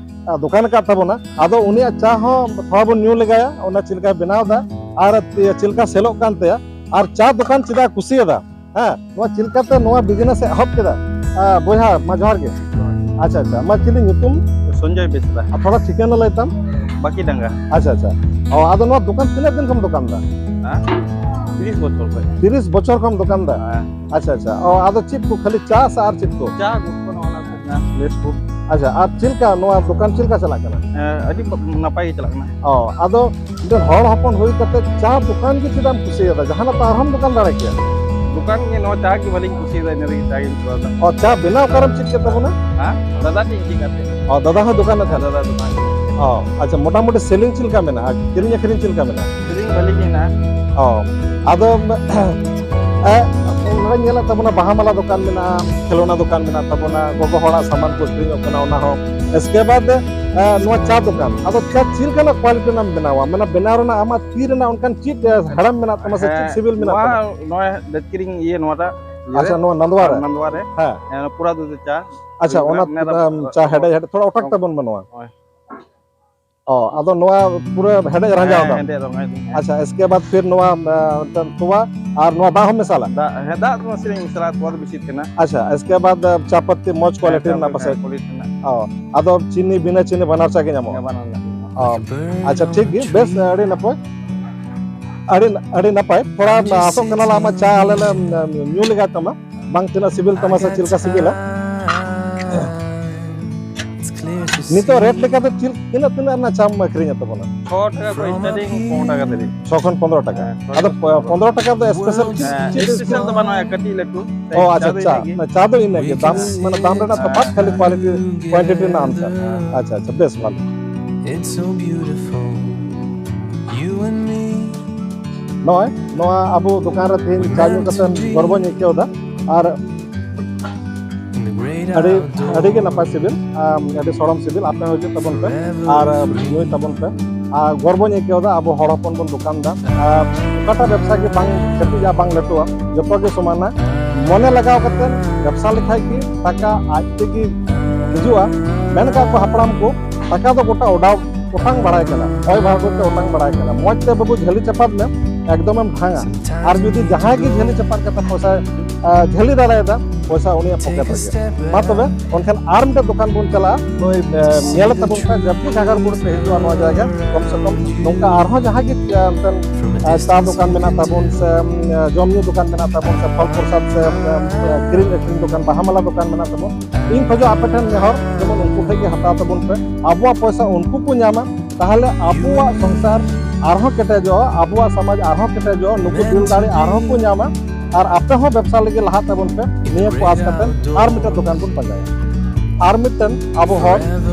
ᱟ, ᱫᱚᱠᱟᱱ ᱟᱠᱟᱫ ᱛᱟᱵᱚᱱᱟ᱾ ᱟᱫᱚ ᱩᱱᱤᱭᱟᱜ ᱪᱟ ᱦᱚᱸ ᱛᱷᱚᱲᱟ ᱵᱚᱱ ᱧᱩ ᱞᱮᱜᱟᱭᱟ, ᱚᱱᱟ ᱪᱮᱫ ᱞᱮᱠᱟᱭ ᱵᱮᱱᱟᱣ ᱮᱫᱟ ᱟᱨ ᱪᱮᱫ ᱞᱮᱠᱟ ᱥᱮᱞᱚᱜ ᱠᱟᱱ ᱛᱟᱭᱟ, ᱟᱨ ᱪᱟ ᱫᱚᱠᱟᱱ ᱪᱮᱫᱟᱜ ᱮ ᱠᱩᱥᱤᱭᱟᱫᱟ᱾ ᱦᱮᱸ, ᱱᱚᱣᱟ ᱪᱮᱫ ᱞᱮᱠᱟᱛᱮ ᱱᱚᱣᱟ business ᱮ ᱮᱦᱚᱵ ᱠᱮᱫᱟ? ᱟ, ᱵᱚᱭᱦᱟ, ᱢᱟ ᱡᱚᱦᱟᱨ ᱜᱮ᱾ ᱟᱪᱪᱷᱟ, ᱟᱪᱪᱷᱟ, ᱢᱟ ᱪᱮᱫ ᱧᱩᱛᱩᱢ? ᱥᱚᱧᱡᱚᱭ ᱵᱮᱥᱨᱟ᱾ ᱟᱨ ᱛᱷᱚᱲᱟ ᱴᱷᱤᱠᱟᱹᱱᱟ ᱞᱟᱹᱭ ᱛᱟᱢ? ᱵᱟᱹᱠᱤ ᱰᱟᱸᱜᱟ᱾ ᱟᱪᱪᱷᱟ, ᱟᱪᱪᱷᱟ᱾ ᱚ, ᱟᱫᱚ ᱱᱚᱣᱟ ᱫᱚᱠᱟᱱ ᱛᱤᱱᱟᱹᱜ ᱫᱤᱱ ᱠᱷᱚᱱ ᱫᱚᱠᱟᱱ ᱫᱟ? ᱦᱮᱸ? ᱛᱤᱨᱤᱥ ᱵᱚᱪᱷᱚᱨ ᱠᱷᱚᱱ᱾ ᱛᱤᱨᱤᱥ ᱵᱚᱪᱷᱚᱨ ᱠᱷᱚᱱ ᱫᱚᱠᱟᱱ ᱫᱟ? ᱦᱮᱸ᱾ ᱟᱪᱪᱷᱟ, ᱟᱪᱪᱷᱟ᱾ ᱚ, ᱟᱫᱚ ᱪᱮᱫ ᱠᱚ, ᱠᱷᱟᱹᱞᱤ ᱪᱟ ᱥᱮ ᱟᱨ ᱪᱮᱫ ᱠᱚ? ᱪᱟ, ᱜᱩᱴᱠᱷᱟᱹ, ᱱᱚᱣᱟ ᱠᱚ ᱢᱮᱱᱟᱜᱼᱟ, ᱞᱮᱥ ᱠᱚ᱾ ᱟᱪᱪᱷᱟ, ᱟᱨ ᱪᱮᱫ ᱞᱮᱠᱟ ᱱᱚᱣᱟ ᱫᱚᱠᱟᱱ ᱪᱮᱫ ᱞᱮᱠᱟ ᱪᱟᱞᱟᱜ ᱠᱟᱱᱟ? ᱦᱮᱸ, ᱟᱹᱰᱤ ᱱᱟᱯᱟᱭ ᱜᱮ ᱪᱟᱞᱟᱜ ᱠᱟᱱᱟ᱾ ᱚ, ᱟᱫᱚ ᱢᱤᱫᱴᱮᱱ ᱦᱚᱲ ᱦᱚᱯᱚᱱ ᱦᱩᱭ ᱠᱟᱛᱮ ᱪᱟ ᱫᱚᱠᱟᱱ ᱜᱮ ᱪᱮᱫᱟᱜ ᱮᱢ ᱠᱩᱥᱤᱭᱟᱫᱟ? ᱡᱟᱦᱟᱱᱟᱜ ᱛᱚ ᱟᱨᱦᱚᱸᱢ ᱫᱚᱠᱟᱱ ᱫᱟᱲᱮ ᱠᱮᱭᱟ᱾ ᱫᱚᱠᱟᱱ ᱜᱮ, ᱱᱚᱣᱟ ᱪᱟ ᱜᱮ ᱵᱟᱹᱞᱤᱧ ᱠᱩᱥᱤᱭᱟᱫᱟ, ᱤᱱᱟᱹ ᱞᱟᱹᱜᱤᱫ ᱪᱟ ᱜᱤᱧ ᱠᱚᱨᱟᱣ ᱮᱫᱟ᱾ ᱚ, ᱪᱟ ᱵᱮᱱᱟᱣ ᱚᱠᱟᱨᱮᱢ ᱪᱮᱫ ᱠᱮᱫ ᱛᱟᱵᱚᱱᱟ? ᱦᱮᱸ? ᱫᱟᱫᱟ ᱴᱷᱮᱱ ᱤᱧ ᱪᱮᱫ ᱠᱟᱛᱮ᱾ ᱚ, ᱫᱟᱫᱟ ᱦᱚᱸ ᱫᱚᱠᱟᱱ ᱮ ᱛᱟᱦᱮᱱᱟ? ᱫᱟᱫᱟ ᱫᱚᱠᱟᱱ᱾ ᱚ, ᱟᱪᱪᱷᱟ, ᱢᱚᱴᱟᱢᱩᱴᱤ selling ᱪᱮᱫ ᱞᱮᱠᱟ ᱢᱮᱱᱟᱜᱼᱟ? ᱠᱤᱨᱤᱧ ᱟᱹᱠᱷᱨᱤᱧ ᱪᱮᱫ ᱞᱮᱠᱟ ᱢᱮᱱᱟᱜᱼᱟ? ᱠᱤᱨᱤᱧ ᱵᱷᱟᱹᱞᱤ ᱜᱮ ᱦᱮᱱᱟᱜᱼᱟ᱾ ᱚ, ᱟᱫᱚ, ᱮ, ᱱᱚᱰᱮ ᱧᱮᱞᱮᱫ ᱛᱟᱵᱚᱱᱟ ᱵᱟᱦᱟ ᱢᱟᱞᱟ ᱫᱚᱠᱟᱱ ᱢᱮᱱᱟᱜᱼᱟ, ᱠᱷᱮᱞᱳᱱᱟ ᱫᱚᱠᱟᱱ ᱢᱮᱱᱟᱜ ᱛᱟᱵᱚᱱᱟ, ᱜᱚᱜᱚ ᱦᱚᱲᱟᱜ ᱥᱟᱢᱟᱱ ᱠᱚ ᱟᱹᱠᱷᱨᱤᱧᱚᱜ ᱠᱟᱱᱟ, ᱚᱱᱟ ᱦᱚᱸ᱾ ᱮᱥᱠᱮ ᱵᱟᱫ, ᱮ, ᱱᱚᱣᱟ ᱪᱟ ᱫᱚᱠᱟᱱ, ᱟᱫᱚ ᱪᱟ ᱪᱮᱫ ᱞᱮᱠᱟᱱᱟᱜ quality ᱨᱮᱱᱟᱜ ᱮᱢ ᱵᱮᱱᱟᱣᱟ? ᱢᱟᱱᱮ ᱵᱮᱱᱟᱣ ᱨᱮᱱᱟᱜ ᱟᱢᱟᱜ ᱛᱤ ᱨᱮᱱᱟᱜ ᱚᱱᱠᱟᱱ ᱪᱮᱫ, ᱮ, ᱦᱮᱲᱮᱢ ᱢᱮᱱᱟᱜ ᱛᱟᱢᱟ ᱥᱮ ᱪᱮᱫ ᱦᱮᱸ, ᱥᱤᱵᱤᱞ ᱢᱮᱱᱟᱜ ᱱᱚᱣᱟ, ᱛᱟᱢᱟ? ᱱᱚᱣᱟ ᱫᱟᱹᱛᱠᱤᱨᱤᱧ ᱤᱭᱟᱹ ᱱᱚᱣᱟᱴᱟᱜ, ᱤᱭᱟᱹ ᱟᱪᱪᱷᱟ, ᱨᱮ, ᱱᱚᱣᱟ ᱱᱟᱸᱫᱣᱟ ᱨᱮ? ᱱᱟᱸᱫᱣᱟ ᱨᱮ᱾ ᱦᱮᱸ᱾ ᱦᱮᱸ, ᱚᱱᱟ ᱯᱩᱨᱟ ᱫᱩᱫᱷ ᱪᱟ᱾ ᱟᱪᱪᱷᱟ, ᱚᱱᱟ, ᱚᱱᱟ ᱫᱚ ᱚᱱᱟ ᱪᱟ ᱦᱮᱰᱮᱡ, ᱦᱮᱰᱮᱡ ᱛᱷᱚᱲᱟ ᱚᱴᱟᱠ ᱦᱳᱭ᱾ ᱛᱟᱵᱚᱱ ᱢᱮ ᱱᱚᱣᱟ᱾ ᱦᱳᱭ᱾ ᱚ, ᱟᱫᱚ ᱱᱚᱣᱟ ᱯᱩᱨᱟᱹ ᱦᱮᱰᱮᱡ ᱨᱟᱸᱡᱟᱣ ᱦᱮᱸ, ᱫᱟᱢ? ᱦᱮᱰᱮᱡ ᱨᱟᱸᱡᱟᱣ ᱫᱟᱢ, ᱦᱮᱸ᱾ ᱟᱪᱪᱷᱟ, ᱮᱥᱠᱮ ᱵᱟᱫ ᱯᱷᱤᱨ ᱱᱚᱣᱟ, ᱮ, ᱢᱤᱫᱴᱮᱱ ᱛᱚᱣᱟ ᱟᱨ ᱱᱚᱣᱟ ᱫᱟᱜ ᱦᱚᱸ ᱢᱮᱥᱟᱞᱟ? ᱫᱟᱜ, ᱦᱮᱸ, ᱫᱟᱜ ᱫᱚ ᱱᱟᱥᱮᱱᱟᱜ ᱤᱧ ᱢᱮᱥᱟᱞᱟ, ᱛᱚᱣᱟ ᱫᱚ ᱵᱮᱥᱤ ᱛᱟᱦᱮᱱᱟ᱾ ᱟᱪᱪᱷᱟ, ᱮᱥᱠᱮ ᱵᱟᱫ, ᱮ, ᱪᱟ ᱯᱟᱹᱛᱤ ᱢᱚᱡᱽ ᱦᱮᱸ, quality ᱪᱟ ᱨᱮᱱᱟᱜ ᱯᱟᱹᱛᱤ, ᱯᱟᱥᱮᱡ? ᱦᱮᱸ, quality ᱨᱮᱱᱟᱜ᱾ ᱚ, ᱟᱫᱚ ᱪᱤᱱᱤ, ᱵᱤᱱᱟᱹ ᱪᱤᱱᱤ ᱵᱟᱱᱟᱨ ᱪᱟ ᱜᱮ ᱧᱟᱢᱚᱜᱼᱟ? ᱦᱮᱸ, ᱵᱟᱱᱟᱨ ᱨᱮᱱᱟᱜ᱾ ᱚ, ᱟᱪᱪᱷᱟ, ᱴᱷᱤᱠ ᱜᱮ, ᱵᱮᱥ, ᱟᱹᱰᱤ ᱱᱟᱯᱟᱭ, ᱟᱹᱰᱤ, ᱟᱹᱰᱤ ᱱᱟᱯᱟᱭ᱾ ᱛᱷᱚᱲᱟ ᱟᱥᱚᱜ ᱠᱟᱱᱟᱞᱮ ᱟᱢᱟᱜ ᱪᱟ ᱟᱞᱮ ᱞᱮ, ᱮᱢ, ᱧᱩ ᱞᱮᱜᱟᱭ ᱛᱟᱢᱟ, ᱵᱟᱝ ᱛᱤᱱᱟᱹᱜ ᱥᱤᱵᱤᱞ ᱛᱟᱢᱟ ᱥᱮ ᱪᱮᱫ ᱞᱮᱠᱟ ᱥᱤᱵᱤᱞᱟ᱾ It's clear she's ᱱᱤᱛᱚᱜ ᱨᱮᱴ ᱞᱮᱠᱟᱛᱮ ᱪᱮᱫ, ᱛᱤᱱᱟᱹᱜ, ᱛᱤᱱᱟᱹᱜ ᱨᱮᱱᱟᱜ ᱪᱟᱢ ᱟᱹᱠᱷᱨᱤᱧᱮᱫ ᱛᱟᱵᱚᱱᱟ? ᱪᱷᱚ ᱴᱟᱠᱟ ᱠᱷᱚᱱ starting ᱯᱚᱱᱨᱚ ᱴᱟᱠᱟ ᱫᱷᱟᱹᱵᱤᱡ᱾ ᱪᱷᱚ ᱠᱷᱚᱱ ᱯᱚᱱᱨᱚ ᱴᱟᱠᱟ᱾ ᱦᱮᱸ, ᱪᱷᱚ ᱟᱫᱚ ᱠᱷᱚᱱ ᱯᱚᱱᱨᱚ ᱴᱟᱠᱟ ᱫᱚ ᱥᱯᱮᱥᱟᱞ ᱪᱮᱫ, ᱦᱮᱸ, ᱪᱮᱫ ᱥᱯᱮᱥᱟᱞ ᱫᱚ ᱵᱟᱹᱱᱩᱜᱼᱟ, ᱠᱟᱹᱴᱤᱡ ᱞᱟᱹᱴᱩ᱾ ᱚ, ᱟᱪᱪᱷᱟ, ᱪᱟ ᱫᱚ ᱪᱟ᱾ ᱤᱱᱟᱹ ᱜᱮ᱾ ᱪᱟ ᱫᱚ ᱤᱱᱟᱹ ᱜᱮ᱾ ᱫᱟᱢ, ᱢᱟᱱᱮ ᱫᱟᱢ ᱨᱮᱱᱟᱜ ᱛᱚᱯᱷᱟᱛ, ᱠᱷᱟᱹᱞᱤ ᱠᱳᱣᱟᱞᱤᱴᱤ, ᱠᱳᱣᱟᱱᱴᱤᱴᱤ ᱨᱮᱱᱟᱜ ᱟᱱᱥᱟᱨ᱾ ᱟᱪᱪᱷᱟ, ᱟᱪᱪᱷᱟ, ᱵᱮᱥ ᱵᱷᱟᱞᱮ᱾ ᱱᱚᱜᱼᱚᱭ ᱱᱚᱣᱟ ᱟᱵᱚ ᱫᱚᱠᱟᱱ ᱨᱮ ᱛᱮᱦᱮᱧ ᱪᱟ ᱧᱩ ᱠᱟᱛᱮ ᱜᱚᱨᱵᱚᱧ ᱟᱹᱭᱠᱟᱹᱣ ᱮᱫᱟ᱾ ᱟᱨ ᱟᱹᱰᱤ, ᱟᱹᱰᱤ ᱜᱮ ᱱᱟᱯᱟᱭ ᱥᱤᱵᱤᱞ, ᱟᱢ, ᱟᱹᱰᱤ ᱥᱚᱲᱚᱢ ᱥᱤᱵᱤᱞ᱾ ᱟᱯᱮ ᱦᱚᱸ ᱦᱤᱡᱩᱜ ᱛᱟᱵᱚᱱ ᱯᱮ ᱟᱨ ᱧᱩᱭ ᱛᱟᱵᱚᱱ ᱯᱮ᱾ ᱟᱨ ᱜᱚᱨᱵᱚᱧ ᱟᱹᱭᱠᱟᱹᱣ ᱮᱫᱟ, ᱟᱵᱚ ᱦᱚᱲ ᱦᱚᱯᱚᱱ ᱵᱚᱱ ᱫᱚᱠᱟᱱ ᱮᱫᱟ᱾ ᱟᱨ ᱚᱠᱟᱴᱟᱜ ᱵᱮᱵᱽᱥᱟ ᱜᱮ ᱵᱟᱝ ᱠᱟᱹᱴᱤᱡᱟ, ᱵᱟᱝ ᱞᱟᱹᱴᱩᱣᱟ, ᱡᱚᱛᱚ ᱜᱮ ᱥᱚᱢᱟᱱᱟ᱾ ᱢᱚᱱᱮ ᱞᱟᱜᱟᱣ ᱠᱟᱛᱮ ᱵᱮᱵᱽᱥᱟ ᱞᱮᱠᱷᱟᱡ ᱜᱮ ᱴᱟᱠᱟ ᱟᱡ ᱛᱮᱜᱮ ᱦᱤᱡᱩᱜᱼᱟ᱾ ᱢᱮᱱ ᱠᱟᱜ ᱠᱚ ᱦᱟᱯᱲᱟᱢ ᱠᱚ, ᱴᱟᱠᱟ ᱫᱚ ᱜᱚᱴᱟ ᱚᱰᱟᱣ, ᱚᱴᱟᱝ ᱵᱟᱲᱟᱭ ᱠᱟᱱᱟ, ᱦᱚᱭ ᱵᱷᱟᱨᱰᱩ ᱛᱮ ᱚᱴᱟᱝ ᱵᱟᱲᱟᱭ ᱠᱟᱱᱟ᱾ ᱢᱚᱡᱽ ᱛᱮ ᱵᱟᱹᱵᱩ ᱡᱷᱟᱹᱞᱤ ᱪᱟᱯᱟᱫ ᱢᱮ, ᱮᱠᱫᱚᱢᱮᱢ ᱰᱷᱟᱝᱟ᱾ ᱟᱨ ᱡᱩᱫᱤ ᱡᱟᱦᱟᱸᱭ ᱜᱮ ᱡᱷᱟᱹᱞᱤ ᱪᱟᱯᱟᱫ ᱠᱟᱛᱮ ᱯᱚᱭᱥᱟ, ᱟ, ᱡᱷᱟᱹᱞᱤ ᱫᱟᱲᱮᱭᱟᱫᱟ, ᱯᱚᱭᱥᱟ ᱩᱱᱤᱭᱟᱜ ᱯᱚᱠᱮᱴ ᱨᱮᱜᱮ᱾ ᱢᱟ ᱛᱚᱵᱮ, ᱚᱱᱠᱷᱟᱱ ᱟᱨ ᱢᱤᱫᱴᱮᱱ ᱫᱚᱠᱟᱱ ᱵᱚᱱ ᱪᱟᱞᱟᱜᱼᱟ᱾ ᱱᱩᱭ, ᱮ, ᱧᱮᱞᱮᱫ ᱛᱟᱵᱚᱱ ᱠᱷᱟᱱ ᱡᱟᱹᱯᱤᱫ ᱥᱟᱜᱟᱲ ᱵᱳᱨᱰ ᱯᱮ ᱦᱤᱡᱩᱜᱼᱟ ᱱᱚᱣᱟ ᱡᱟᱭᱜᱟ, ᱠᱚᱢ ᱥᱮ ᱠᱚᱢ ᱱᱚᱝᱠᱟ ᱟᱨᱦᱚᱸ ᱡᱟᱦᱟᱸ ᱜᱮ, ᱮ, ᱚᱱᱛᱮᱱ, ᱮ, ᱪᱟ ᱫᱚᱠᱟᱱ ᱢᱮᱱᱟᱜ ᱛᱟᱵᱚᱱ ᱥᱮ, ᱮ, ᱡᱚᱢ ᱧᱩ ᱫᱚᱠᱟᱱ ᱢᱮᱱᱟᱜ ᱛᱟᱵᱚᱱ ᱥᱮ, ᱯᱷᱚᱞ ᱯᱨᱚᱥᱟᱫ ᱥᱮ, ᱮ, ᱮ, ᱠᱤᱨᱤᱧ ᱟᱹᱠᱷᱨᱤᱧ ᱫᱚᱠᱟᱱ, ᱵᱟᱦᱟ ᱢᱟᱞᱟ ᱫᱚᱠᱟᱱ ᱢᱮᱱᱟᱜ ᱛᱟᱵᱚᱱ᱾ ᱤᱧ ᱠᱷᱚᱡᱚᱜ ᱟᱯᱮ ᱴᱷᱮᱱ ᱱᱮᱦᱚᱨ, ᱡᱮᱢᱚᱱ ᱩᱱᱠᱩ ᱴᱷᱮᱱ ᱜᱮ ᱦᱟᱛᱟᱣ ᱛᱟᱵᱚᱱ ᱯᱮ᱾ ᱟᱵᱚᱣᱟᱜ ᱯᱚᱭᱥᱟ ᱩᱱᱠᱩ ᱠᱚ ᱧᱟᱢᱟ, ᱛᱟᱦᱚᱞᱮ ᱟᱵᱚᱣᱟᱜ ᱥᱚᱝᱥᱟᱨ ᱟᱨᱦᱚᱸ ᱠᱮᱴᱮᱡᱚᱜᱼᱟ, ᱟᱵᱚᱣᱟᱜ ᱥᱚᱢᱟᱡᱽ ᱟᱨᱦᱚᱸ ᱠᱮᱴᱮᱡᱚᱜᱼᱟ, ᱱᱩᱠᱩ ᱫᱤᱞ ᱫᱟᱲᱮ ᱟᱨᱦᱚᱸ ᱠᱚ ᱧᱟᱢᱟ᱾ ᱟᱨ ᱟᱯᱮ ᱦᱚᱸ ᱵᱮᱵᱽᱥᱟ ᱞᱟᱹᱜᱤᱫ ᱞᱟᱦᱟᱜ ᱛᱟᱵᱚᱱ ᱯᱮ᱾ ᱱᱤᱭᱟᱹ ᱠᱚ ᱟᱸᱥ ᱠᱟᱛᱮ ᱟᱨ ᱢᱤᱫᱴᱮᱱ ᱫᱚᱠᱟᱱ ᱵᱚᱱ ᱯᱟᱸᱡᱟᱭᱟ᱾ ᱟᱨ ᱢᱤᱫᱴᱮᱱ ᱟᱵᱚ ᱦᱚᱲ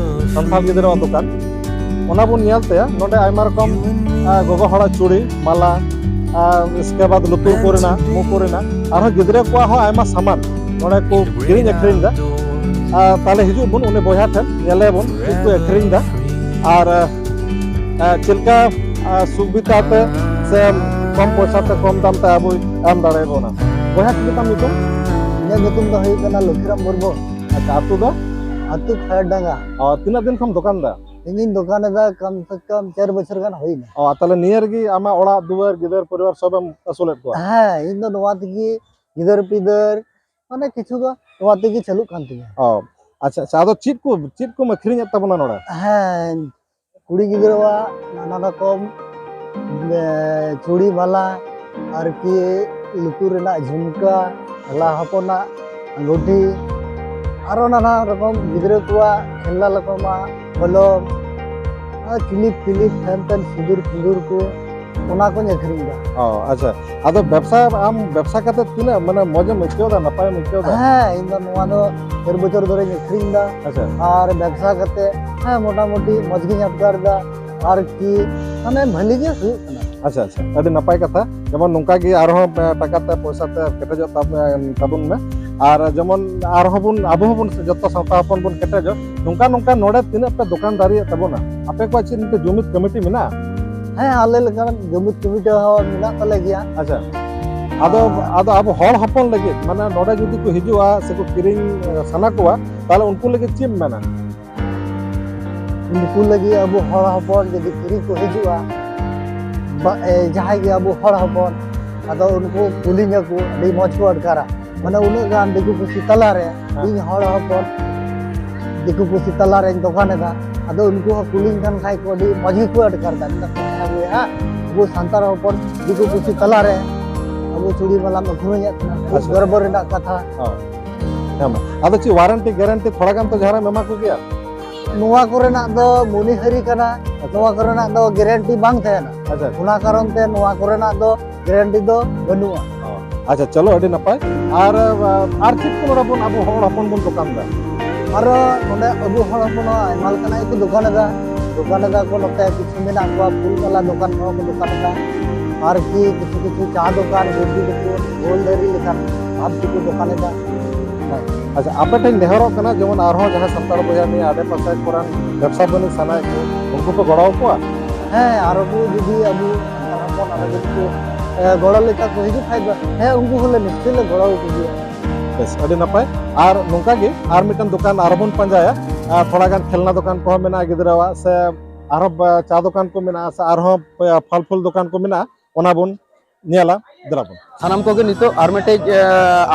ᱥᱟᱱᱛᱟᱲ ᱜᱤᱫᱽᱨᱟᱹᱣᱟᱜ ᱫᱚᱠᱟᱱ, ᱚᱱᱟ ᱵᱚᱱ ᱧᱮᱞ ᱛᱟᱭᱟ᱾ ᱱᱚᱰᱮ ᱟᱭᱢᱟ ᱨᱚᱠᱚᱢ, ᱟ, ᱜᱚᱜᱚ ᱦᱚᱲᱟᱜ ᱪᱩᱲᱤ, ᱢᱟᱞᱟ, ᱟᱨ ᱤᱥᱠᱮ ᱵᱟᱫ ᱞᱩᱛᱩᱨ ᱠᱚᱨᱮᱱᱟᱜ, ᱢᱩ ᱠᱚᱨᱮᱱᱟᱜ, ᱟᱨᱦᱚᱸ ᱜᱤᱫᱽᱨᱟᱹ ᱠᱚᱣᱟᱜ ᱦᱚᱸ ᱟᱭᱢᱟ ᱥᱟᱢᱟᱱ ᱱᱚᱰᱮ ᱠᱚ ᱠᱤᱨᱤᱧ ᱟᱹᱠᱷᱨᱤᱧ ᱮᱫᱟ᱾ ᱟᱨ ᱛᱟᱦᱞᱮ ᱦᱤᱡᱩᱜ ᱵᱚᱱ ᱩᱱᱤ ᱵᱚᱭᱦᱟ ᱴᱷᱮᱱ, ᱧᱮᱞᱮ ᱵᱚᱱ ᱪᱮᱫ ᱠᱚ ᱟᱹᱠᱷᱨᱤᱧ ᱮᱫᱟ ᱟᱨ, ᱟ, ᱪᱮᱫ ᱞᱮᱠᱟ, ᱟ, ᱥᱩᱵᱤᱫᱷᱟ ᱛᱮ ᱥᱮ ᱠᱚᱢ ᱯᱚᱭᱥᱟ ᱛᱮ, ᱠᱚᱢ ᱫᱟᱢ ᱛᱮ ᱟᱵᱚᱭ ᱮᱢ ᱫᱟᱲᱮᱭᱟᱵᱚᱱᱟ᱾ ᱵᱚᱭᱦᱟ, ᱪᱮᱫ ᱛᱟᱢ ᱧᱩᱛᱩᱢ? ᱤᱧᱟᱹᱜ ᱧᱩᱛᱩᱢ ᱫᱚ ᱦᱩᱭᱩᱜ ᱠᱟᱱᱟ ᱞᱚᱠᱷᱤᱨᱟᱢ ᱢᱩᱨᱢᱩ᱾ ᱟᱪᱪᱷᱟ, ᱟᱹᱛᱩ ᱫᱚ? ᱟᱹᱛᱩ ᱠᱷᱟᱭᱟᱨᱰᱟᱸᱜᱟ᱾ ᱚ, ᱛᱤᱱᱟᱹᱜ ᱫᱤᱱ ᱠᱷᱚᱱ ᱫᱚᱠᱟᱱ ᱮᱫᱟ? ᱤᱧᱤᱧ ᱫᱚᱠᱟᱱ ᱮᱫᱟ ᱠᱚᱢ ᱥᱮ ᱠᱚᱢ ᱪᱟᱨ ᱵᱚᱪᱷᱚᱨ ᱜᱟᱱ ᱦᱩᱭᱱᱟ᱾ ᱚ, ᱛᱟᱦᱞᱮ ᱱᱤᱭᱟᱹ ᱨᱮᱜᱮ ᱟᱢᱟᱜ ᱚᱲᱟᱜ ᱫᱩᱣᱟᱹᱨ, ᱜᱤᱫᱟᱹᱨ ᱯᱚᱨᱤᱵᱟᱨ ᱥᱚᱵᱮᱢ ᱟᱹᱥᱩᱞᱮᱫ ᱠᱚᱣᱟ? ᱦᱮᱸ, ᱤᱧ ᱫᱚ ᱱᱚᱣᱟ ᱛᱮᱜᱮ ᱜᱤᱫᱟᱹᱨ ᱯᱤᱫᱟᱹᱨ, ᱢᱟᱱᱮ ᱠᱤᱪᱷᱩ ᱫᱚ ᱱᱚᱣᱟ ᱛᱮᱜᱮ ᱪᱟᱹᱞᱩᱜ ᱠᱟᱱ ᱛᱤᱧᱟ᱾ ᱚ, ᱟᱪᱪᱷᱟ, ᱟᱪᱪᱷᱟ᱾ ᱟᱫᱚ ᱪᱮᱫ ᱠᱚ, ᱪᱮᱫ ᱠᱚᱢ ᱟᱹᱠᱷᱨᱤᱧᱮᱫ ᱛᱟᱵᱚᱱᱟ ᱱᱚᱰᱮ? ᱦᱮᱸ, ᱠᱩᱲᱤ ᱜᱤᱫᱽᱨᱟᱹᱣᱟᱜ ᱱᱟᱱᱟ ᱨᱚᱠᱚᱢ, ᱮ, ᱪᱩᱲᱤ ᱢᱟᱞᱟ, ᱟᱨᱠᱤ ᱞᱩᱛᱩᱨ ᱨᱮᱱᱟᱜ ᱡᱷᱩᱢᱠᱟ, ᱦᱚᱞᱟ ᱦᱚᱯᱚᱱᱟᱜ ᱟᱸᱜᱩᱴᱷᱤ, ᱟᱨᱚ ᱱᱟᱱᱟ ᱨᱚᱠᱚᱢ ᱜᱤᱫᱽᱨᱟᱹ ᱠᱚᱣᱟᱜ ᱠᱷᱮᱞᱱᱟ ᱞᱮᱠᱟᱱᱟᱜ, ᱠᱚᱞᱚᱢ, ᱟᱨ ᱠᱤᱞᱤᱯ ᱯᱷᱤᱞᱤᱯ, ᱦᱮᱱ ᱛᱮᱱ, ᱥᱤᱸᱫᱩᱨ ᱯᱷᱤᱸᱫᱩᱨ ᱠᱚ, ᱚᱱᱟ ᱠᱚᱧ ᱟᱹᱠᱷᱨᱤᱧ ᱮᱫᱟ᱾ ᱚ, ᱟᱪᱪᱷᱟ᱾ ᱟᱫᱚ ᱵᱮᱵᱽᱥᱟ, ᱟᱢ ᱵᱮᱵᱽᱥᱟ ᱠᱟᱛᱮ ᱛᱤᱱᱟᱹᱜ, ᱢᱟᱱᱮ, ᱢᱚᱡᱮᱢ ᱟᱹᱭᱠᱟᱹᱣ ᱮᱫᱟ, ᱱᱟᱯᱟᱭᱮᱢ ᱟᱹᱭᱠᱟᱹᱣ ᱮᱫᱟ? ᱦᱮᱸ, ᱤᱧ ᱫᱚ ᱱᱚᱣᱟ ᱫᱚ ᱰᱮᱲ ᱵᱚᱪᱷᱚᱨ ᱫᱷᱚᱨᱮᱧ ᱟᱹᱠᱷᱨᱤᱧ ᱮᱫᱟ᱾ ᱟᱪᱪᱷᱟ᱾ ᱟᱨ ᱵᱮᱵᱽᱥᱟ ᱠᱟᱛᱮ, ᱦᱮᱸ, ᱢᱚᱴᱟᱢᱩᱴᱤ ᱢᱚᱡᱽ ᱜᱤᱧ ᱟᱴᱠᱟᱨ ᱮᱫᱟ᱾ ᱟᱨᱠᱤ, ᱢᱟᱱᱮ, ᱵᱷᱟᱹᱞᱤ ᱜᱮ ᱦᱩᱭᱩᱜ ᱠᱟᱱᱟ᱾ ᱟᱪᱪᱷᱟ, ᱟᱪᱪᱷᱟ, ᱟᱹᱰᱤ ᱱᱟᱯᱟᱭ ᱠᱟᱛᱷᱟ᱾ ᱡᱮᱢᱚᱱ ᱱᱚᱝᱠᱟ ᱜᱮ ᱟᱨᱦᱚᱸ, ᱮ, ᱴᱟᱠᱟ ᱛᱮ, ᱯᱚᱭᱥᱟ ᱛᱮ ᱠᱮᱴᱮᱡᱚᱜ ᱛᱟᱵ-, ᱮ, ᱛᱟᱵᱚᱱ ᱢᱮ᱾ ᱟᱨ ᱡᱮᱢᱚᱱ ᱟᱨᱦᱚᱸ ᱵᱚᱱ, ᱟᱵᱚ ᱦᱚᱸᱵᱚᱱ ᱡᱚᱛᱚ ᱥᱟᱶᱛᱟ ᱦᱚᱯᱚᱱ ᱵᱚᱱ ᱠᱮᱴᱮᱡᱚᱜ, ᱱᱚᱝᱠᱟ, ᱱᱚᱝᱠᱟ ᱱᱚᱰᱮ ᱛᱤᱱᱟᱹᱜ ᱯᱮ ᱫᱚᱠᱟᱱ ᱫᱟᱨᱤᱭᱮᱫ ᱛᱟᱵᱚᱱᱟ? ᱟᱯᱮ ᱠᱚᱣᱟᱜ ᱪᱮᱫ ᱢᱤᱫᱴᱮᱱ ᱡᱩᱢᱤᱫ ᱠᱚᱢᱤᱴᱤ ᱢᱮᱱᱟᱜᱼᱟ? ᱦᱮᱸ, ᱟᱞᱮ ᱞᱮᱠᱟᱱ ᱡᱩᱢᱤᱫ ᱠᱚᱢᱤᱴᱤ ᱦᱚᱸ ᱢᱮᱱᱟᱜ ᱛᱟᱞᱮ ᱜᱮᱭᱟ᱾ ᱟᱪᱪᱷᱟ᱾ ᱟᱫᱚ, ᱟᱨ ᱟᱫᱚ ᱟᱵᱚ ᱦᱚᱲ ᱦᱚᱯᱚᱱ ᱞᱟᱹᱜᱤᱫ, ᱢᱟᱱᱮ, ᱱᱚᱰᱮ ᱡᱩᱫᱤ ᱠᱚ ᱦᱤᱡᱩᱜᱼᱟ ᱥᱮᱠᱚ ᱠᱤᱨᱤᱧ, ᱮ, ᱥᱟᱱᱟ ᱠᱚᱣᱟ, ᱛᱟᱦᱞᱮ ᱩᱱᱠᱩ ᱞᱟᱹᱜᱤᱫ ᱪᱮᱫ ᱮᱢ ᱢᱮᱱᱟ? ᱩᱱᱠᱩ ᱞᱟᱹᱜᱤᱫ ᱟᱵᱚ ᱦᱚᱲ ᱦᱚᱯᱚᱱ ᱡᱩᱫᱤ ᱠᱤᱨᱤᱧ ᱠᱚ ᱦᱤᱡᱩᱜᱼᱟ, ᱵᱟ-, ᱮ, ᱡᱟᱦᱟᱸᱭ ᱜᱮ ᱟᱵᱚ ᱦᱚᱲ ᱦᱚᱯᱚᱱ, ᱟᱫᱚ ᱩᱱᱠᱩ ᱠᱩᱞᱤᱧᱟᱠᱚ, ᱟᱹᱰᱤ ᱢᱚᱡᱽ ᱠᱚ ᱟᱴᱠᱟᱨᱟ᱾ ᱢᱟᱱᱮ, ᱩᱱᱟᱹᱜ ᱜᱟᱱ ᱫᱤᱠᱩ ᱯᱩᱥᱤ ᱛᱟᱞᱟᱨᱮ, ᱦᱮᱸ᱾ ᱤᱧ ᱦᱚᱲ ᱦᱚᱯᱚᱱ ᱫᱤᱠᱩ ᱯᱩᱥᱤ ᱛᱟᱞᱟᱨᱮᱧ ᱫᱚᱠᱟᱱ ᱮᱫᱟ, ᱟᱫᱚ ᱩᱱᱠᱩ ᱦᱚᱸ ᱠᱩᱞᱤᱧ ᱠᱟᱱ ᱠᱷᱟᱡ ᱠᱚ, ᱟᱹᱰᱤ ᱢᱚᱡᱽ ᱜᱮᱠᱚ ᱟᱴᱠᱟᱨ ᱮᱫᱟ᱾ ᱢᱮᱱᱫᱟ ᱠᱚ, "ᱦᱮᱸ ᱵᱚᱭᱦᱟ, ᱟᱵᱚ ᱥᱟᱱᱛᱟᱲ ᱦᱚᱯᱚᱱ ᱫᱤᱠᱩ ᱯᱩᱥᱤ ᱛᱟᱞᱟᱨᱮ ᱟᱵᱚ ᱪᱩᱲᱤ ᱢᱟᱞᱟᱢ ᱟᱹᱠᱷᱨᱤᱧᱮᱫ ᱠᱟᱱᱟ, ᱠᱷᱩᱵ ᱟᱪᱪᱷᱟ᱾ ᱜᱚᱨᱵᱚ ᱨᱮᱱᱟᱜ ᱠᱟᱛᱷᱟ᱾" ᱦᱚᱸ᱾ ᱦᱮᱸ ᱢᱟ᱾ ᱟᱫᱚ ᱪᱮᱫ ᱣᱟᱨᱮᱱᱴᱤ ᱜᱟᱨᱮᱱᱴᱤ ᱛᱷᱚᱲᱟ ᱜᱟᱱ ᱛᱚ ᱡᱟᱦᱟᱱᱟᱜ ᱮᱢ ᱮᱢᱟ ᱠᱚᱜᱮᱭᱟ? ᱱᱚᱣᱟ ᱠᱚᱨᱮᱱᱟᱜ ᱫᱚ ᱢᱚᱱᱤᱦᱟᱹᱨᱤ ᱠᱟᱱᱟ, ᱟᱪᱪᱷᱟ᱾ ᱱᱚᱣᱟ ᱠᱚᱨᱮᱱᱟᱜ ᱫᱚ ᱜᱮᱨᱮᱱᱴᱤ ᱵᱟᱝ ᱛᱟᱦᱮᱱᱟ᱾ ᱟᱪᱪᱷᱟ᱾ ᱚᱱᱟ ᱠᱟᱨᱚᱱ ᱛᱮ ᱱᱚᱣᱟ ᱠᱚᱨᱮᱱᱟᱜ ᱫᱚ ᱜᱮᱨᱮᱱᱴᱤ ᱫᱚ ᱵᱟᱹᱱᱩᱜᱼᱟ᱾ ᱚ, ᱟᱪᱪᱷᱟ, ᱪᱚᱞᱚ, ᱟᱹᱰᱤ ᱱᱟᱯᱟᱭ᱾ ᱟᱨ, ᱟᱨ ᱪᱮᱫ ᱠᱚ ᱱᱚᱰᱮ ᱵᱚᱱ ᱟᱵᱚ ᱦᱚᱲ ᱦᱚᱯᱚᱱ ᱵᱚᱱ ᱫᱚᱠᱟᱱ ᱮᱫᱟ? ᱟᱨᱚ ᱱᱚᱰᱮ ᱟᱵᱚ ᱦᱚᱲ ᱦᱚᱯᱚᱱ ᱦᱚᱸ ᱟᱭᱢᱟ ᱞᱮᱠᱟᱱᱟᱜ ᱜᱮᱠᱚ ᱫᱚᱠᱟᱱ ᱮᱫᱟ᱾ ᱫᱚᱠᱟᱱ ᱮᱫᱟ ᱠᱚ ᱱᱚᱛᱮ ᱠᱤᱪᱷᱩ ᱢᱮᱱᱟᱜ ᱠᱚᱣᱟ, ᱯᱷᱩᱞ ᱵᱟᱞᱟ ᱫᱚᱠᱟᱱ ᱠᱚᱦᱚᱸ ᱠᱚ ᱫᱚᱠᱟᱱ ᱮᱫᱟ᱾ ᱟᱨ ᱠᱤ ᱠᱤᱪᱷᱩ ᱠᱤᱪᱷᱩ ᱪᱟ ᱫᱚᱠᱟᱱ, ᱜᱩᱰᱰᱤ ᱫᱚᱠᱟᱱ, ᱜᱳᱞ ᱫᱟᱨᱤ ᱞᱮᱠᱟᱱ ᱵᱷᱟᱵ ᱛᱮᱠᱚ ᱫᱚᱠᱟᱱ ᱮᱫᱟ᱾ ᱦᱮᱸ᱾ ᱟᱪᱪᱷᱟ, ᱟᱯᱮ ᱴᱷᱮᱱ ᱱᱮᱦᱚᱨᱚᱜ ᱠᱟᱱᱟ, ᱡᱮᱢᱚᱱ ᱟᱨᱦᱚᱸ ᱡᱟᱦᱟᱸᱭ ᱥᱟᱱᱛᱟᱲ ᱵᱚᱭᱦᱟ ᱱᱤᱭᱟᱹ ᱟᱰᱮ ᱯᱟᱥᱮ ᱠᱚᱨᱮᱱ ᱵᱮᱵᱽᱥᱟ ᱵᱟᱹᱱᱤᱡ ᱥᱟᱱᱟᱭᱮᱫ ᱠᱚ, ᱩᱱᱠᱩ ᱯᱮ ᱜᱚᱲᱚ ᱟᱠᱚᱣᱟ? ᱦᱮᱸ, ᱟᱨᱚ ᱠᱚ ᱡᱩᱫᱤ ᱟᱵᱚ ᱥᱟᱱᱛᱟᱲ ᱦᱚᱯᱚᱱ ᱟᱨᱚ ᱡᱩᱫᱤ ᱠᱚ, ᱮ, ᱜᱚᱲᱚ ᱞᱮᱠᱟ ᱠᱚ ᱦᱤᱡᱩᱜ ᱠᱷᱟᱡ ᱫᱚ, ᱦᱮᱸ, ᱩᱱᱠᱩ ᱦᱚᱸᱞᱮ ᱱᱤᱥᱪᱚᱭ ᱞᱮ ᱜᱚᱲᱚ ᱟᱠᱚ ᱜᱮᱭᱟ᱾ ᱵᱮᱥ, ᱟᱹᱰᱤ ᱱᱟᱯᱟᱭ᱾ ᱟᱨ ᱱᱚᱝᱠᱟ ᱜᱮ ᱟᱨ ᱢᱤᱫᱴᱟᱝ ᱫᱚᱠᱟᱱ ᱟᱨᱚ ᱵᱚᱱ ᱯᱟᱸᱡᱟᱭᱟ᱾ ᱟᱨ ᱛᱷᱚᱲᱟ ᱜᱟᱱ ᱠᱷᱮᱞᱱᱟ ᱫᱚᱠᱟᱱ ᱠᱚᱦᱚᱸ ᱢᱮᱱᱟᱜᱼᱟ ᱜᱤᱫᱽᱨᱟᱹᱣᱟᱜ, ᱥᱮ ᱟᱨᱦᱚᱸ, ᱟ, ᱪᱟ ᱫᱚᱠᱟᱱ ᱠᱚ ᱢᱮᱱᱟᱜᱼᱟ, ᱥᱮ ᱟᱨᱦᱚᱸ, ᱟ, ᱯᱷᱚᱞ ᱯᱷᱩᱞ ᱫᱚᱠᱟᱱ ᱠᱚ ᱢᱮᱱᱟᱜᱼᱟ, ᱚᱱᱟ ᱵᱚᱱ ᱧᱮᱞᱟ᱾ ᱫᱮᱞᱟ ᱵᱚᱱ᱾ ᱥᱟᱱᱟᱢ ᱠᱚᱜᱮ ᱱᱤᱛᱚᱜ ᱟᱨ ᱢᱤᱫᱴᱮᱡ, ᱮ,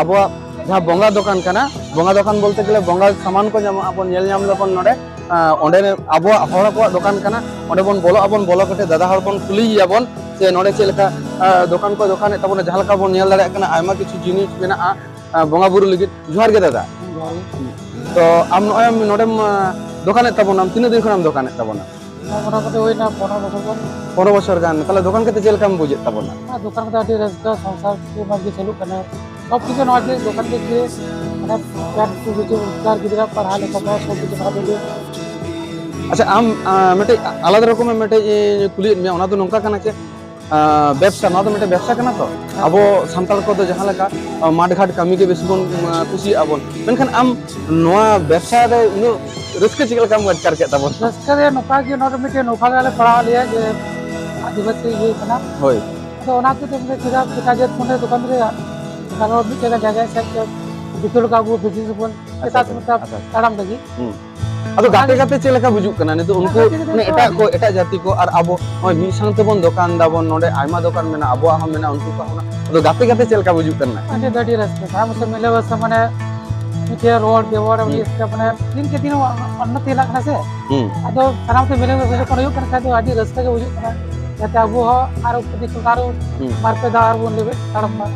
ᱟᱵᱚᱣᱟᱜ ᱡᱟᱦᱟᱸ ᱵᱚᱸᱜᱟ ᱫᱚᱠᱟᱱ ᱠᱟᱱᱟ, ᱵᱚᱸᱜᱟ ᱫᱚᱠᱟᱱ ᱵᱚᱞᱛᱮ ᱜᱮᱞᱮ ᱵᱚᱸᱜᱟ ᱥᱟᱢᱟᱱ ᱠᱚ ᱧᱟᱢᱚᱜᱼᱟ, ᱵᱚᱱ ᱧᱮᱞ ᱧᱟᱢ ᱫᱟᱵᱚᱱ ᱱᱚᱰᱮ᱾ ᱟ, ᱚᱸᱰᱮ ᱟᱵᱚᱣᱟᱜ ᱦᱚᱲ ᱠᱚᱣᱟᱜ ᱫᱚᱠᱟᱱ ᱠᱟᱱᱟ, ᱚᱸᱰᱮ ᱵᱚᱱ ᱵᱚᱞᱚᱜ ᱟᱵᱚᱱ, ᱵᱚᱞᱚ ᱠᱟᱛᱮ ᱫᱟᱫᱟ ᱦᱚᱲ ᱵᱚᱱ ᱠᱩᱞᱤᱭᱮᱭᱟ ᱵᱚᱱ ᱥᱮ ᱱᱚᱰᱮ ᱪᱮᱫ ᱞᱮᱠᱟ, ᱟ, ᱫᱚᱠᱟᱱ ᱠᱚ ᱫᱚᱠᱟᱱᱮᱫ ᱛᱟᱵᱚᱱᱟ, ᱡᱟᱦᱟᱸ ᱞᱮᱠᱟ ᱵᱚᱱ ᱧᱮᱞ ᱫᱟᱲᱮᱭᱟᱜ ᱠᱟᱱᱟ ᱟᱭᱢᱟ ᱠᱤᱪᱷᱩ ᱡᱤᱱᱤᱥ ᱢᱮᱱᱟᱜᱼᱟ, ᱟ, ᱵᱚᱸᱜᱟ ᱵᱩᱨᱩ ᱞᱟᱹᱜᱤᱫ᱾ ᱡᱚᱦᱟᱨ ᱜᱮ ᱫᱟᱫᱟ᱾ ᱡᱚᱦᱟᱨ ᱜᱮ᱾ ᱛᱚ ᱟᱢ ᱱᱚᱜᱼᱚᱭ ᱱᱚᱰᱮᱢ ᱟᱸ, ᱫᱚᱠᱟᱱᱮᱫ ᱛᱟᱵᱚᱱᱟᱢ, ᱛᱤᱱᱟᱹᱜ ᱫᱤᱱ ᱠᱷᱚᱱᱮᱢ ᱫᱚᱠᱟᱱᱮᱫ ᱛᱟᱵᱚᱱᱟ? ᱢᱚᱴᱟᱢᱩᱴᱤ ᱦᱩᱭᱱᱟ ᱯᱚᱱᱨᱚ ᱵᱚᱪᱷᱚᱨ ᱜᱟᱱ᱾ ᱯᱚᱱᱨᱚ ᱵᱚᱪᱷᱚᱨ ᱜᱟᱱ᱾ ᱛᱟᱦᱚᱞᱮ ᱫᱚᱠᱟᱱ ᱠᱟᱛᱮ ᱪᱮᱫ ᱞᱮᱠᱟᱢ ᱵᱩᱡᱮᱫ ᱛᱟᱵᱚᱱᱟ? ᱟᱨ ᱫᱚᱠᱟᱱ ᱠᱚᱫᱚ ᱟᱹᱰᱤ ᱨᱟᱹᱥᱠᱟᱹ, ᱥᱚᱝᱥᱟᱨ ᱠᱚ ᱢᱚᱡᱽ ᱜᱮ ᱪᱟᱹᱞᱩᱜ ᱠᱟᱱᱟ᱾ ᱥᱚᱵ ᱠᱤᱪᱷᱩ ᱱᱚᱣᱟ ᱜᱮ ᱫᱚᱠᱟᱱ ᱜᱮ ᱡᱮ, ᱢᱟᱱᱮ, ᱯᱮᱱᱴ ᱠᱚ ᱠᱤᱪᱷᱩ ᱨᱳᱡᱽᱜᱟᱨ, ᱜᱤᱫᱽᱨᱟᱹ ᱯᱟᱲᱦᱟᱣ ᱞᱮᱠᱟ ᱫᱚ ᱥᱚᱵ ᱠᱤᱪᱷᱩ ᱱᱚᱣᱟ ᱜᱮ᱾ ᱟᱪᱪᱷᱟ, ᱟᱢ ᱟᱸ, ᱢᱤᱫᱴᱮᱡ ᱟᱞᱟᱫᱟ ᱨᱚᱠᱚᱢᱮᱢ ᱢᱤᱫᱴᱮᱡ ᱤᱧ ᱠᱩᱞᱤᱭᱮᱫ ᱢᱮᱭᱟ, ᱚᱱᱟ ᱫᱚ ᱱᱚᱝᱠᱟ ᱠᱟᱱᱟ ᱡᱮ, ᱟᱸ, ᱵᱮᱵᱽᱥᱟ, ᱱᱚᱣᱟ ᱫᱚ ᱢᱤᱫᱴᱮᱡ ᱵᱮᱵᱽᱥᱟ ᱠᱟᱱᱟ ᱛᱚ᱾ ᱟᱵᱚ ᱥᱟᱱᱛᱟᱲ ᱠᱚᱫᱚ ᱡᱟᱦᱟᱸ ᱞᱮᱠᱟ, ᱟᱸ, ᱢᱟᱴ ᱜᱷᱟᱴ ᱠᱟᱹᱢᱤ ᱜᱮ ᱵᱮᱥᱤ ᱵᱚᱱ, ᱟᱸ, ᱠᱩᱥᱤᱭᱟᱜᱼᱟ ᱵᱚᱱ, ᱢᱮᱱᱠᱷᱟᱱ ᱟᱢ ᱱᱚᱣᱟ ᱵᱮᱵᱽᱥᱟ ᱨᱮ ᱩᱱᱟᱹᱜ ᱨᱟᱹᱥᱠᱟᱹ ᱪᱮᱫ ᱞᱮᱠᱟᱢ ᱟᱴᱠᱟᱨ ᱠᱮᱫ ᱛᱟᱵᱚᱱᱟ? ᱨᱟᱹᱥᱠᱟᱹ ᱫᱚ ᱱᱚᱝᱠᱟ ᱜᱮ, ᱱᱚᱰᱮ ᱢᱤᱫᱴᱮᱡ ᱱᱚᱝᱠᱟ ᱜᱮ ᱟᱞᱮ ᱯᱟᱲᱟᱣ ᱞᱮᱭᱟ ᱡᱮ ᱟᱹᱫᱤᱵᱟᱹᱥᱤ ᱤᱭᱟᱹ ᱠᱟᱱᱟ᱾ ᱦᱳᱭ᱾ ᱟᱫᱚ ᱚᱱᱟ ᱦᱚᱛᱮᱡ ᱛᱮ ᱢᱤᱫᱴᱮᱡ ᱪᱮᱫᱟᱜ ᱮᱴᱟᱜ ᱡᱟᱹᱛ ᱠᱚ ᱱᱚᱰᱮ ᱫᱚᱠᱟᱱ ᱨᱮ ᱟᱨᱦᱚᱸ ᱢᱤᱫᱴᱮᱡ ᱜᱟᱱ ᱡᱟᱭᱜᱟ ᱥᱮᱫ ᱛᱮ ᱫᱤᱠᱩ ᱞᱮᱠᱟ ᱟᱵᱚ business ᱵᱚᱱ ᱟᱪᱪᱷᱟ, ᱥᱮᱛᱟᱜ ᱟᱪᱪᱷᱟ, ᱥᱮᱛᱟᱜ ᱟᱪᱪᱷᱟ, ᱟᱪᱪᱷᱟ᱾ ᱛᱟᱲᱟᱢ ᱞᱟᱹᱜᱤᱫ᱾ ᱦᱩᱸ᱾ ᱟᱫᱚ ᱜᱟᱛᱮ ᱚᱱᱟᱜᱮ ᱜᱟᱛᱮ ᱪᱮᱫ ᱞᱮᱠᱟ ᱵᱩᱡᱩᱜ ᱠᱟᱱᱟ ᱱᱤᱛᱚᱜ? ᱩᱱᱠᱩ ᱜᱟᱛᱮ ᱜᱟᱛᱮ ᱢᱟᱱᱮ ᱫᱚ ᱮᱴᱟᱜ ᱟᱹᱰᱤ ᱠᱚ, ᱮᱴᱟᱜ ᱡᱟᱹᱛᱤ ᱠᱚ ᱟᱨ ᱟᱵᱚ ᱱᱚᱜᱼᱚᱭ ᱢᱤᱫ ᱥᱟᱶ ᱛᱮᱵᱚᱱ ᱫᱚᱠᱟᱱ ᱫᱟᱵᱚᱱ, ᱱᱚᱰᱮ ᱟᱭᱢᱟ ᱫᱚᱠᱟᱱ ᱢᱮᱱᱟᱜᱼᱟ, ᱟᱵᱚᱣᱟᱜ ᱦᱚᱸ ᱢᱮᱱᱟᱜᱼᱟ, ᱩᱱᱠᱩ ᱠᱚᱣᱟᱜ ᱦᱚᱸ ᱢᱮᱱᱟᱜᱼᱟ᱾ ᱟᱫᱚ ᱜᱟᱛᱮ ᱜᱟᱛᱮ ᱪᱮᱫ ᱞᱮᱠᱟ ᱵᱩᱡᱩᱜ ᱠᱟᱱᱟ? ᱟᱹᱰᱤ, ᱟᱹᱰᱤ ᱨᱟᱹᱥᱠᱟᱹ᱾ ᱥᱟᱱᱟᱢ ᱥᱮ ᱢᱤᱞᱟᱹ ᱢᱮᱥᱟ ᱢᱟᱱᱮ ᱢᱤᱫᱴᱮᱡ ᱨᱚᱲ ᱵᱮᱵᱚᱦᱟᱨ ᱦᱩᱸ᱾ ᱟᱹᱰᱤ ᱨᱟᱹᱥᱠᱟᱹ, ᱢᱟᱱᱮ ᱫᱤᱱ ᱠᱮ ᱫᱤᱱ ᱩᱱᱱᱚᱛᱤ ᱪᱟᱞᱟᱜ ᱠᱟᱱᱟ ᱥᱮ᱾ ᱦᱩᱸ᱾ ᱟᱫᱚ ᱥᱟᱱᱟᱢ ᱥᱮ ᱢᱤᱞᱟᱹ ᱢᱮᱥᱟ ᱡᱚᱠᱷᱚᱱ ᱦᱩᱭᱩᱜ ᱠᱟᱱᱟ ᱠᱷᱟᱡ ᱫᱚ ᱟᱹᱰᱤ ᱨᱟᱹᱥᱠᱟᱹ ᱜᱮ ᱵᱩᱡᱩᱜ ᱠᱟᱱᱟ᱾ ᱡᱟᱛᱮ ᱟᱵᱚ ᱦᱚᱸ ᱟᱨᱚ ᱫᱤᱠᱩ ᱟᱨᱚ ᱦᱩᱸ᱾ ᱵᱟᱨ ᱯᱮ ᱫᱷᱟᱣ ᱟᱨᱚ ᱵᱚᱱ ᱞᱮᱵᱮᱫ ᱛᱟᱲᱟᱢ ᱢᱟ᱾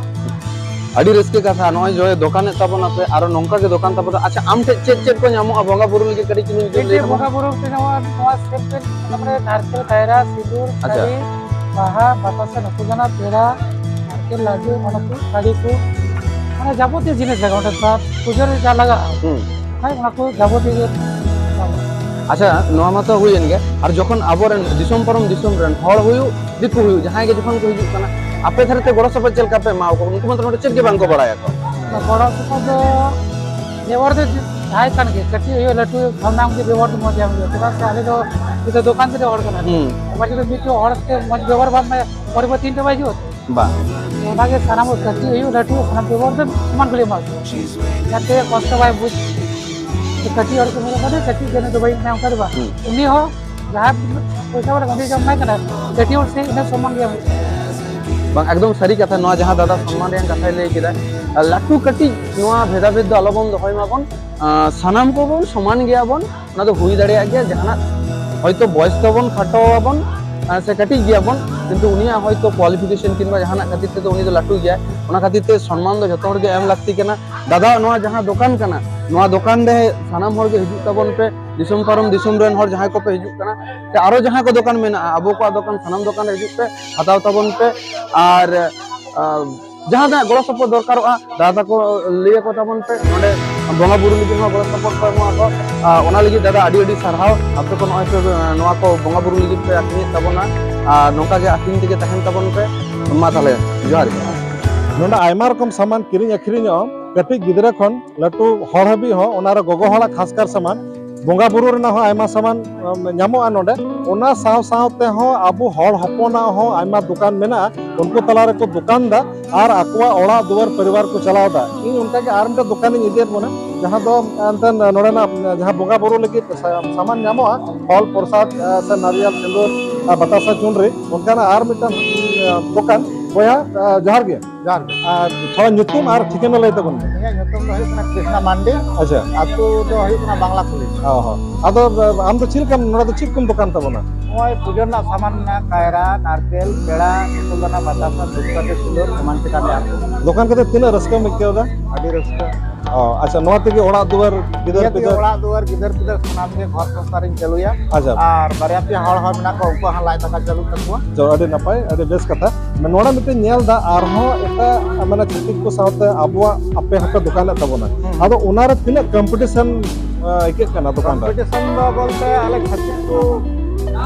ᱟᱹᱰᱤ ᱨᱟᱹᱥᱠᱟᱹ ᱠᱟᱛᱷᱟ, ᱱᱚᱜᱼᱚᱭ ᱡᱮ ᱫᱚᱠᱟᱱᱮᱫ ᱛᱟᱵᱚᱱᱟᱯᱮ, ᱟᱨᱚ ᱱᱚᱝᱠᱟ ᱜᱮ ᱫᱚᱠᱟᱱ ᱛᱟᱵᱚᱱ᱾ ᱟᱪᱪᱷᱟ, ᱟᱢ ᱴᱷᱮᱡ ᱪᱮᱫ ᱪᱮᱫ ᱠᱚ ᱧᱟᱢᱚᱜᱼᱟ ᱵᱚᱸᱜᱟ ᱵᱩᱨᱩ ᱞᱟᱹᱜᱤᱫ? ᱠᱟᱹᱴᱤᱡ ᱪᱩᱞᱩᱝ ᱡᱩᱫᱤᱢ ᱞᱟᱹᱭ ᱢᱤᱫᱴᱮᱡ ᱠᱮᱢᱟ᱾ ᱵᱚᱸᱜᱟ ᱵᱩᱨᱩ ᱠᱚ ᱧᱟᱢᱚᱜᱼᱟ, ᱱᱚᱣᱟ ᱥᱮᱢ ᱯᱮᱱ, ᱛᱟᱨᱯᱚᱨᱮ ᱱᱟᱨᱠᱮᱞ, ᱠᱟᱭᱨᱟ, ᱥᱤᱸᱫᱩᱨ, ᱟᱪᱪᱷᱟ᱾ ᱛᱷᱟᱹᱨᱤ, ᱵᱟᱦᱟ, ᱵᱟᱛᱟᱥᱟ, ᱱᱩᱠᱩ ᱡᱟᱱᱟ, ᱯᱮᱲᱟ, ᱱᱟᱨᱠᱮᱞ, ᱞᱟᱹᱰᱩ, ᱚᱱᱟ ᱠᱚ, ᱛᱷᱟᱹᱨᱤ ᱠᱚ, ᱢᱟᱱᱮ ᱡᱟᱵᱚᱛᱤᱭᱚ ᱡᱤᱱᱤᱥ ᱞᱟᱜᱟᱜᱼᱟ ᱚᱸᱰᱮ, ᱛᱷᱚᱲᱟ ᱯᱩᱡᱟᱹ ᱨᱮ ᱡᱟ ᱞᱟᱜᱟᱜᱼᱟ᱾ ᱦᱩᱸ᱾ ᱦᱳᱭ, ᱚᱱᱟ ᱠᱚ ᱡᱟᱵᱚᱛᱤᱭᱚ ᱜᱮ ᱧᱟᱢᱚᱜᱼᱟ᱾ ᱟᱪᱪᱷᱟ, ᱱᱚᱣᱟ ᱢᱟᱛᱚ ᱦᱩᱭᱮᱱ ᱜᱮ, ᱟᱨ ᱡᱚᱠᱷᱚᱱ ᱟᱵᱚᱨᱮᱱ ᱫᱤᱥᱚᱢ ᱯᱟᱨᱚᱢ ᱫᱤᱥᱚᱢ ᱨᱮᱱ ᱦᱚᱲ ᱦᱩᱭᱩᱜ, ᱫᱤᱠᱩ ᱦᱩᱭᱩᱜ, ᱡᱟᱦᱟᱸᱭ ᱜᱮ ᱡᱚᱠᱷᱚᱱ ᱠᱚ ᱦᱤᱡᱩᱜ ᱠᱟᱱᱟ, ᱟᱯᱮ ᱫᱷᱟᱨᱮ ᱛᱮ ᱜᱚᱲᱚ ᱥᱚᱯᱚᱦᱚᱫ ᱪᱮᱫ ᱞᱮᱠᱟ ᱯᱮ ᱮᱢᱟ ᱠᱚᱣᱟ? ᱩᱱᱠᱩ ᱢᱟᱛᱚ ᱱᱚᱰᱮ ᱪᱮᱫ ᱜᱮ ᱵᱟᱝ ᱠᱚ ᱵᱟᱲᱟᱭᱟ ᱠᱚ᱾ ᱜᱚᱲᱚ ᱥᱚᱯᱚᱦᱚᱫ ᱫᱚ ᱵᱮᱵᱚᱦᱟᱨ ᱫᱚ ᱡᱟᱦᱟᱸᱭ ᱠᱟᱱ ᱜᱮ, ᱠᱟᱹᱴᱤᱡ ᱦᱩᱭᱩᱜ ᱞᱟᱹᱴᱩ ᱦᱩᱭᱩᱜ, ᱥᱟᱱᱟᱢ ᱜᱮ ᱵᱮᱵᱚᱦᱟᱨ ᱫᱚ ᱢᱚᱡᱽ ᱮᱢ ᱦᱩᱭᱩᱜᱼᱟ᱾ ᱪᱮᱫᱟᱜ ᱥᱮ ᱟᱞᱮ ᱫᱚ ᱱᱤᱛᱚᱜ ᱫᱚᱠᱟᱱ ᱨᱮ ᱦᱚᱲ ᱠᱟᱱᱟ᱾ ᱦᱩᱸ᱾ ᱟᱵᱟᱨ ᱡᱩᱫᱤ ᱢᱤᱫᱴᱮᱡ ᱦᱚᱲ ᱛᱮ ᱢᱚᱡᱽ ᱵᱮᱵᱚᱦᱟᱨ ᱵᱟᱢ ᱮᱢᱟᱭᱟ, ᱯᱚᱨᱮ ᱢᱟ ᱛᱤᱱ ᱴᱟᱠᱟ ᱦᱤᱡᱩᱜᱼᱟ᱾ ᱵᱟᱝ᱾ ᱚᱱᱟᱜᱮ ᱥᱟᱱᱟᱢ ᱠᱟᱹᱴᱤᱡ ᱦᱩᱭᱩᱜ, ᱞᱟᱹᱴᱩ ᱦᱩᱭᱩᱜ, ᱥᱟᱱᱟᱢ ᱵᱮᱵᱚᱦᱟᱨ ᱫᱚ ᱥᱚᱢᱟᱱ ᱜᱮᱞᱮ ᱮᱢᱟ ᱠᱚᱣᱟ᱾ ᱡᱟᱛᱮ ᱠᱚᱥᱴᱚ ᱵᱟᱭ ᱵᱩᱡᱽ᱾ ᱠᱟᱹᱴᱤᱡ ᱦᱚᱲ ᱠᱚ ᱢᱮᱱᱟ, "ᱵᱟᱝ, ᱠᱟᱹᱴᱤᱡ ᱜᱮ, ᱱᱩᱭ ᱫᱚ ᱵᱟᱹᱧ ᱮᱢᱟᱭᱟ", ᱚᱱᱠᱟ ᱫᱚ ᱵᱟᱝ᱾ ᱦᱩᱸ᱾ ᱩᱱᱤ ᱦᱚᱸ ᱡᱟᱦᱟᱸ ᱯᱚᱭᱥᱟ ᱵᱟᱞᱟ ᱵᱟᱸᱫᱮ ᱡᱚᱢ ᱮᱢᱟᱭ ᱠᱟᱱᱟ, ᱠᱟᱹᱴᱤᱡ ᱦᱚᱲ ᱥᱮ ᱤᱱᱟᱹ ᱥᱚᱢᱟᱱ ᱜᱮ ᱮᱢ ᱦᱩᱭᱩᱜᱼᱟ᱾ ᱵᱟᱝ, ᱮᱠᱫᱚᱢ ᱥᱟᱹᱨᱤ ᱠᱟᱛᱷᱟ, ᱱᱚᱣᱟ ᱡᱟᱦᱟᱸ ᱫᱟᱫᱟ ᱥᱚᱱᱢᱟᱱ ᱨᱮᱭᱟᱜ ᱠᱟᱛᱷᱟᱭ ᱞᱟᱹᱭ ᱠᱮᱫᱟ, ᱞᱟᱹᱴᱩ ᱠᱟᱹᱴᱤᱡ ᱱᱚᱣᱟ ᱵᱷᱮᱫᱟ ᱵᱷᱮᱫ ᱫᱚ ᱟᱞᱚᱵᱚᱱ ᱫᱚᱦᱚᱭ ᱢᱟᱵᱚᱱ᱾ ᱟᱸ, ᱥᱟᱱᱟᱢ ᱠᱚᱵᱚᱱ ᱥᱚᱢᱟᱱ ᱜᱮᱭᱟᱵᱚᱱ᱾ ᱚᱱᱟ ᱫᱚ ᱦᱩᱭ ᱫᱟᱲᱮᱭᱟᱜ ᱜᱮᱭᱟ, ᱡᱟᱦᱟᱱᱟᱜ ᱦᱚᱭᱛᱳ ᱵᱚᱭᱮᱥ ᱛᱮᱵᱚᱱ ᱠᱷᱟᱴᱚ ᱟᱵᱚᱱ, ᱟᱸ, ᱥᱮ ᱠᱟᱹᱴᱤᱡ ᱜᱮᱭᱟᱵᱚᱱ, ᱠᱤᱱᱛᱩ ᱩᱱᱤᱭᱟᱜ ᱦᱚᱭᱛᱳ qualification ᱠᱤᱝᱵᱟ ᱡᱟᱦᱟᱱᱟᱜ ᱠᱷᱟᱹᱛᱤᱨ ᱛᱮᱫᱚ ᱩᱱᱤ ᱫᱚ ᱞᱟᱹᱴᱩ ᱜᱮᱭᱟᱭ᱾ ᱚᱱᱟ ᱠᱷᱟᱹᱛᱤᱨ ᱛᱮ ᱥᱚᱱᱢᱟᱱ ᱫᱚ ᱡᱚᱛᱚ ᱦᱚᱲ ᱜᱮ ᱮᱢ ᱞᱟᱹᱠᱛᱤ ᱠᱟᱱᱟ᱾ ᱫᱟᱫᱟ, ᱱᱚᱣᱟ ᱡᱟᱦᱟᱸ ᱫᱚᱠᱟᱱ ᱠᱟᱱᱟ, ᱱᱚᱣᱟ ᱫᱚᱠᱟᱱ ᱨᱮ ᱥᱟᱱᱟᱢ ᱦᱚᱲ ᱜᱮ ᱦᱤᱡᱩᱜ ᱛᱟᱵᱚᱱ ᱯᱮ, ᱫᱤᱥᱚᱢ ᱯᱟᱨᱚᱢ ᱫᱤᱥᱚᱢ ᱨᱮᱱ ᱦᱚᱲ ᱡᱟᱦᱟᱸᱭ ᱠᱚᱯᱮ ᱦᱤᱡᱩᱜ ᱠᱟᱱᱟ, ᱥᱮ ᱟᱨᱚ ᱡᱟᱦᱟᱸ ᱠᱚ ᱫᱚᱠᱟᱱ ᱢᱮᱱᱟᱜᱼᱟ, ᱟᱵᱚ ᱠᱚᱣᱟᱜ ᱫᱚᱠᱟᱱ, ᱥᱟᱱᱟᱢ ᱫᱚᱠᱟᱱ ᱨᱮ ᱦᱤᱡᱩᱜ ᱯᱮ, ᱦᱟᱛᱟᱣ ᱛᱟᱵᱚᱱ ᱯᱮ᱾ ᱟᱨ, ᱟᱨ ᱡᱟᱦᱟᱸ ᱛᱤᱱᱟᱹᱜ ᱜᱚᱲᱚ ᱥᱚᱯᱚᱦᱚᱫ ᱫᱚᱨᱠᱟᱨᱚᱜᱼᱟ, ᱫᱟᱫᱟ ᱛᱟᱠᱚ ᱞᱟᱹᱭ ᱟᱠᱚ ᱛᱟᱵᱚᱱ ᱯᱮ, ᱱᱚᱰᱮ ᱵᱚᱸᱜᱟ ᱵᱩᱨᱩ ᱞᱟᱹᱜᱤᱫ ᱦᱚᱸ ᱜᱚᱲᱚ ᱥᱚᱯᱚᱦᱚᱫ ᱠᱚ ᱮᱢᱚᱜ ᱟᱠᱚ᱾ ᱟᱨ ᱚᱱᱟ ᱞᱟᱹᱜᱤᱫ ᱫᱟᱫᱟ ᱟᱹᱰᱤ ᱟᱹᱰᱤ ᱥᱟᱨᱦᱟᱣ, ᱟᱯᱮ ᱠᱚ ᱱᱚᱜᱼᱚᱭ ᱯᱮ ᱱᱚᱣᱟ ᱠᱚ ᱵᱚᱸᱜᱟ ᱵᱩᱨᱩ ᱞᱟᱹᱜᱤᱫ ᱯᱮ ᱟᱹᱠᱷᱨᱤᱧᱮᱫ ᱛᱟᱵᱚᱱᱟ, ᱟᱨ ᱱᱚᱝᱠᱟ ᱜᱮ ᱟᱹᱠᱷᱨᱤᱧ ᱛᱮᱜᱮ ᱛᱟᱦᱮᱱ ᱛᱟᱵᱚᱱ ᱯᱮ᱾ ᱢᱟ ᱛᱟᱦᱞᱮ, ᱡᱚᱦᱟᱨ ᱜᱮ᱾ ᱱᱚᱰᱮ ᱟᱭᱢᱟ ᱨᱚᱠᱚᱢ ᱥᱟᱢᱟᱱ ᱠᱤᱨᱤᱧ ᱟᱹᱠᱷᱨᱤᱧᱚᱜᱼᱟ᱾ ᱠᱟᱹᱴᱤᱡ ᱜᱤᱫᱽᱨᱟᱹ ᱠᱷᱚᱱ ᱞᱟᱹᱴᱩ ᱦᱚᱲ ᱦᱟᱹᱵᱤᱡ ᱦᱚᱸ, ᱚᱱᱟ ᱨᱮ ᱜᱚᱜᱚ ᱦᱚᱲᱟᱜ ᱠᱷᱟᱥ ᱠᱟᱨ ᱥᱟᱢᱟᱱ, ᱵᱚᱸᱜᱟ ᱵᱩᱨᱩ ᱨᱮᱱᱟᱜ ᱦᱚᱸ ᱟᱭᱢᱟ ᱥᱟᱢᱟᱱ, ᱩᱢ, ᱧᱟᱢᱚᱜᱼᱟ ᱱᱚᱰᱮ᱾ ᱚᱱᱟ ᱥᱟᱶ ᱥᱟᱶ ᱛᱮᱦᱚᱸ ᱟᱵᱚ ᱦᱚᱲ ᱦᱚᱯᱚᱱᱟᱜ ᱦᱚᱸ ᱟᱭᱢᱟ ᱫᱚᱠᱟᱱ ᱢᱮᱱᱟᱜᱼᱟ᱾ ᱩᱱᱠᱩ ᱛᱟᱞᱟ ᱨᱮᱠᱚ ᱫᱚᱠᱟᱱ ᱫᱟ ᱟᱨ ᱟᱠᱚᱣᱟᱜ ᱚᱲᱟᱜ ᱫᱩᱣᱟᱹᱨ ᱯᱚᱨᱤᱵᱟᱨ ᱠᱚ ᱪᱟᱞᱟᱣ ᱫᱟ᱾ ᱤᱧ ᱚᱱᱠᱟ ᱜᱮ ᱟᱨ ᱢᱤᱫᱴᱮᱱ ᱫᱚᱠᱟᱱᱤᱧ ᱤᱫᱤᱭᱮᱫ ᱵᱚᱱᱟ, ᱡᱟᱦᱟᱸ ᱫᱚ ᱮᱱᱛᱮᱫ ᱱᱚᱰᱮᱱᱟᱜ ᱡᱟᱦᱟᱸ ᱵᱚᱸᱜᱟ ᱵᱩᱨᱩ ᱞᱟᱹᱜᱤᱫ ᱥᱟ-, ᱥᱟᱢᱟᱱ ᱧᱟᱢᱚᱜᱼᱟ, ᱯᱷᱚᱞ ᱯᱨᱚᱥᱟᱫ, ᱟ, ᱥᱮ ᱱᱟᱨᱤᱭᱟᱞ ᱥᱤᱸᱫᱩᱨ, ᱟ, ᱵᱟᱛᱟᱥᱟ ᱪᱩᱱᱨᱤ, ᱚᱱᱠᱟᱱᱟᱜ ᱟᱨ ᱢᱤᱫᱴᱟᱝ, ᱟ, ᱫᱚᱠᱟᱱ᱾ ᱵᱚᱭᱦᱟ, ᱟ, ᱡᱚᱦᱟᱨ ᱜᱮ᱾ ᱡᱚᱦᱟᱨ ᱜᱮ᱾ ᱟᱨ ᱛᱷᱚᱲᱟ ᱧᱩᱛᱩᱢ ᱟᱨ ᱴᱷᱤᱠᱟᱹᱱᱟ ᱞᱟᱹᱭ ᱛᱟᱵᱚᱱ ᱢᱮ᱾ ᱤᱧᱟᱹᱜ ᱧᱩᱛᱩᱢ ᱫᱚ ᱦᱩᱭᱩᱜ ᱠᱟᱱᱟ ᱠᱨᱤᱥᱱᱟ ᱢᱟᱱᱰᱤ᱾ ᱟᱪᱪᱷᱟ᱾ ᱟᱹᱛᱩ ᱫᱚ ᱦᱩᱭᱩᱜ ᱠᱟᱱᱟ ᱵᱟᱝᱞᱟ ᱠᱩᱞᱤ᱾ ᱚ ᱦᱚᱸ᱾ ᱟᱫᱚ, ᱟ, ᱟᱢ ᱫᱚ ᱪᱮᱫ ᱞᱮᱠᱟᱢ, ᱱᱚᱰᱮ ᱫᱚ ᱪᱮᱫ ᱠᱚᱢ ᱫᱚᱠᱟᱱ ᱛᱟᱵᱚᱱᱟ? ᱱᱚᱜᱼᱚᱭ ᱯᱩᱡᱟᱹ ᱨᱮᱱᱟᱜ ᱥᱟᱢᱟᱱ ᱢᱮᱱᱟᱜᱼᱟ, ᱠᱟᱭᱨᱟ, ᱱᱟᱨᱠᱮᱞ, ᱯᱮᱲᱟ, ᱥᱤᱸᱫᱩᱨ ᱫᱟᱱᱟ, ᱵᱟᱛᱟᱥᱟ, ᱫᱷᱩᱯᱠᱟᱹᱴᱷᱤ, ᱥᱤᱸᱫᱩᱨ, ᱮᱢᱟᱱ ᱛᱮᱢᱟᱱ ᱨᱮᱭᱟᱜ ᱠᱚ᱾ ᱫᱚᱠᱟᱱ ᱠᱟᱛᱮ ᱛᱤᱱᱟᱹᱜ ᱨᱟᱹᱥᱠᱟᱹᱢ ᱟᱹᱭᱠᱟᱹᱣ ᱮᱫᱟ? ᱟᱹᱰᱤ ᱨᱟᱹᱥᱠᱟᱹ᱾ ᱚ, ᱟᱪᱪᱷᱟ, ᱱᱚᱣᱟ ᱛᱮᱜᱮ ᱚᱲᱟᱜ ᱫᱩᱣᱟᱹᱨ, ᱜᱤᱫᱟᱹᱨ ᱱᱤᱭᱟᱹ ᱛᱮᱜᱮ ᱯᱤᱫᱟᱹᱨ? ᱚᱲᱟᱜ ᱫᱩᱣᱟᱹᱨ, ᱜᱤᱫᱟᱹᱨ ᱯᱤᱫᱟᱹᱨ ᱥᱟᱱᱟᱢ ᱜᱮ ᱜᱷᱚᱨ ᱥᱚᱝᱥᱟᱨᱤᱧ ᱪᱟᱹᱞᱩᱭᱟ᱾ ᱟᱪᱪᱷᱟ᱾ ᱟᱨ ᱵᱟᱨᱭᱟ ᱯᱮᱭᱟ ᱦᱚᱲ ᱦᱚᱸ ᱢᱮᱱᱟᱜ ᱠᱚᱣᱟ, ᱩᱱᱠᱩᱣᱟᱜ ᱦᱚᱸ ᱞᱟᱡ ᱫᱟᱠᱟ ᱪᱟᱹᱞᱩᱜ ᱛᱟᱠᱚᱣᱟ᱾ ᱛᱚ, ᱟᱹᱰᱤ ᱱᱟᱯᱟᱭ, ᱟᱹᱰᱤ ᱵᱮᱥ ᱠᱟᱛᱷᱟ᱾ ᱱᱚᱰᱮ ᱢᱤᱫᱴᱮᱱ ᱧᱮᱞ ᱫᱟ, ᱟᱨᱦᱚᱸ ᱮᱴᱟᱜ, ᱢᱟᱱᱮ, ᱪᱷᱟᱹᱛᱤᱠ ᱠᱚ ᱥᱟᱶᱛᱮ ᱟᱵᱚᱣᱟᱜ ᱟᱯᱮ ᱦᱚᱸᱯᱮ ᱫᱚᱠᱟᱱᱮᱫ ᱛᱟᱵᱚᱱᱟ᱾ ᱦᱩᱸ᱾ ᱟᱫᱚ ᱚᱱᱟᱨᱮ ᱛᱤᱱᱟᱹᱜ ᱠᱚᱢᱯᱤᱴᱤᱥᱚᱱ, ᱟ, ᱟᱹᱭᱠᱟᱹᱜ ᱠᱟᱱᱟ ᱫᱚᱠᱟᱱ ᱨᱮ? ᱠᱚᱢᱯᱤᱴᱤᱥᱚᱱ ᱫᱚ ᱵᱚᱞᱛᱮ ᱟᱞᱮ ᱪᱷᱟᱹᱛᱤᱠ ᱠᱚ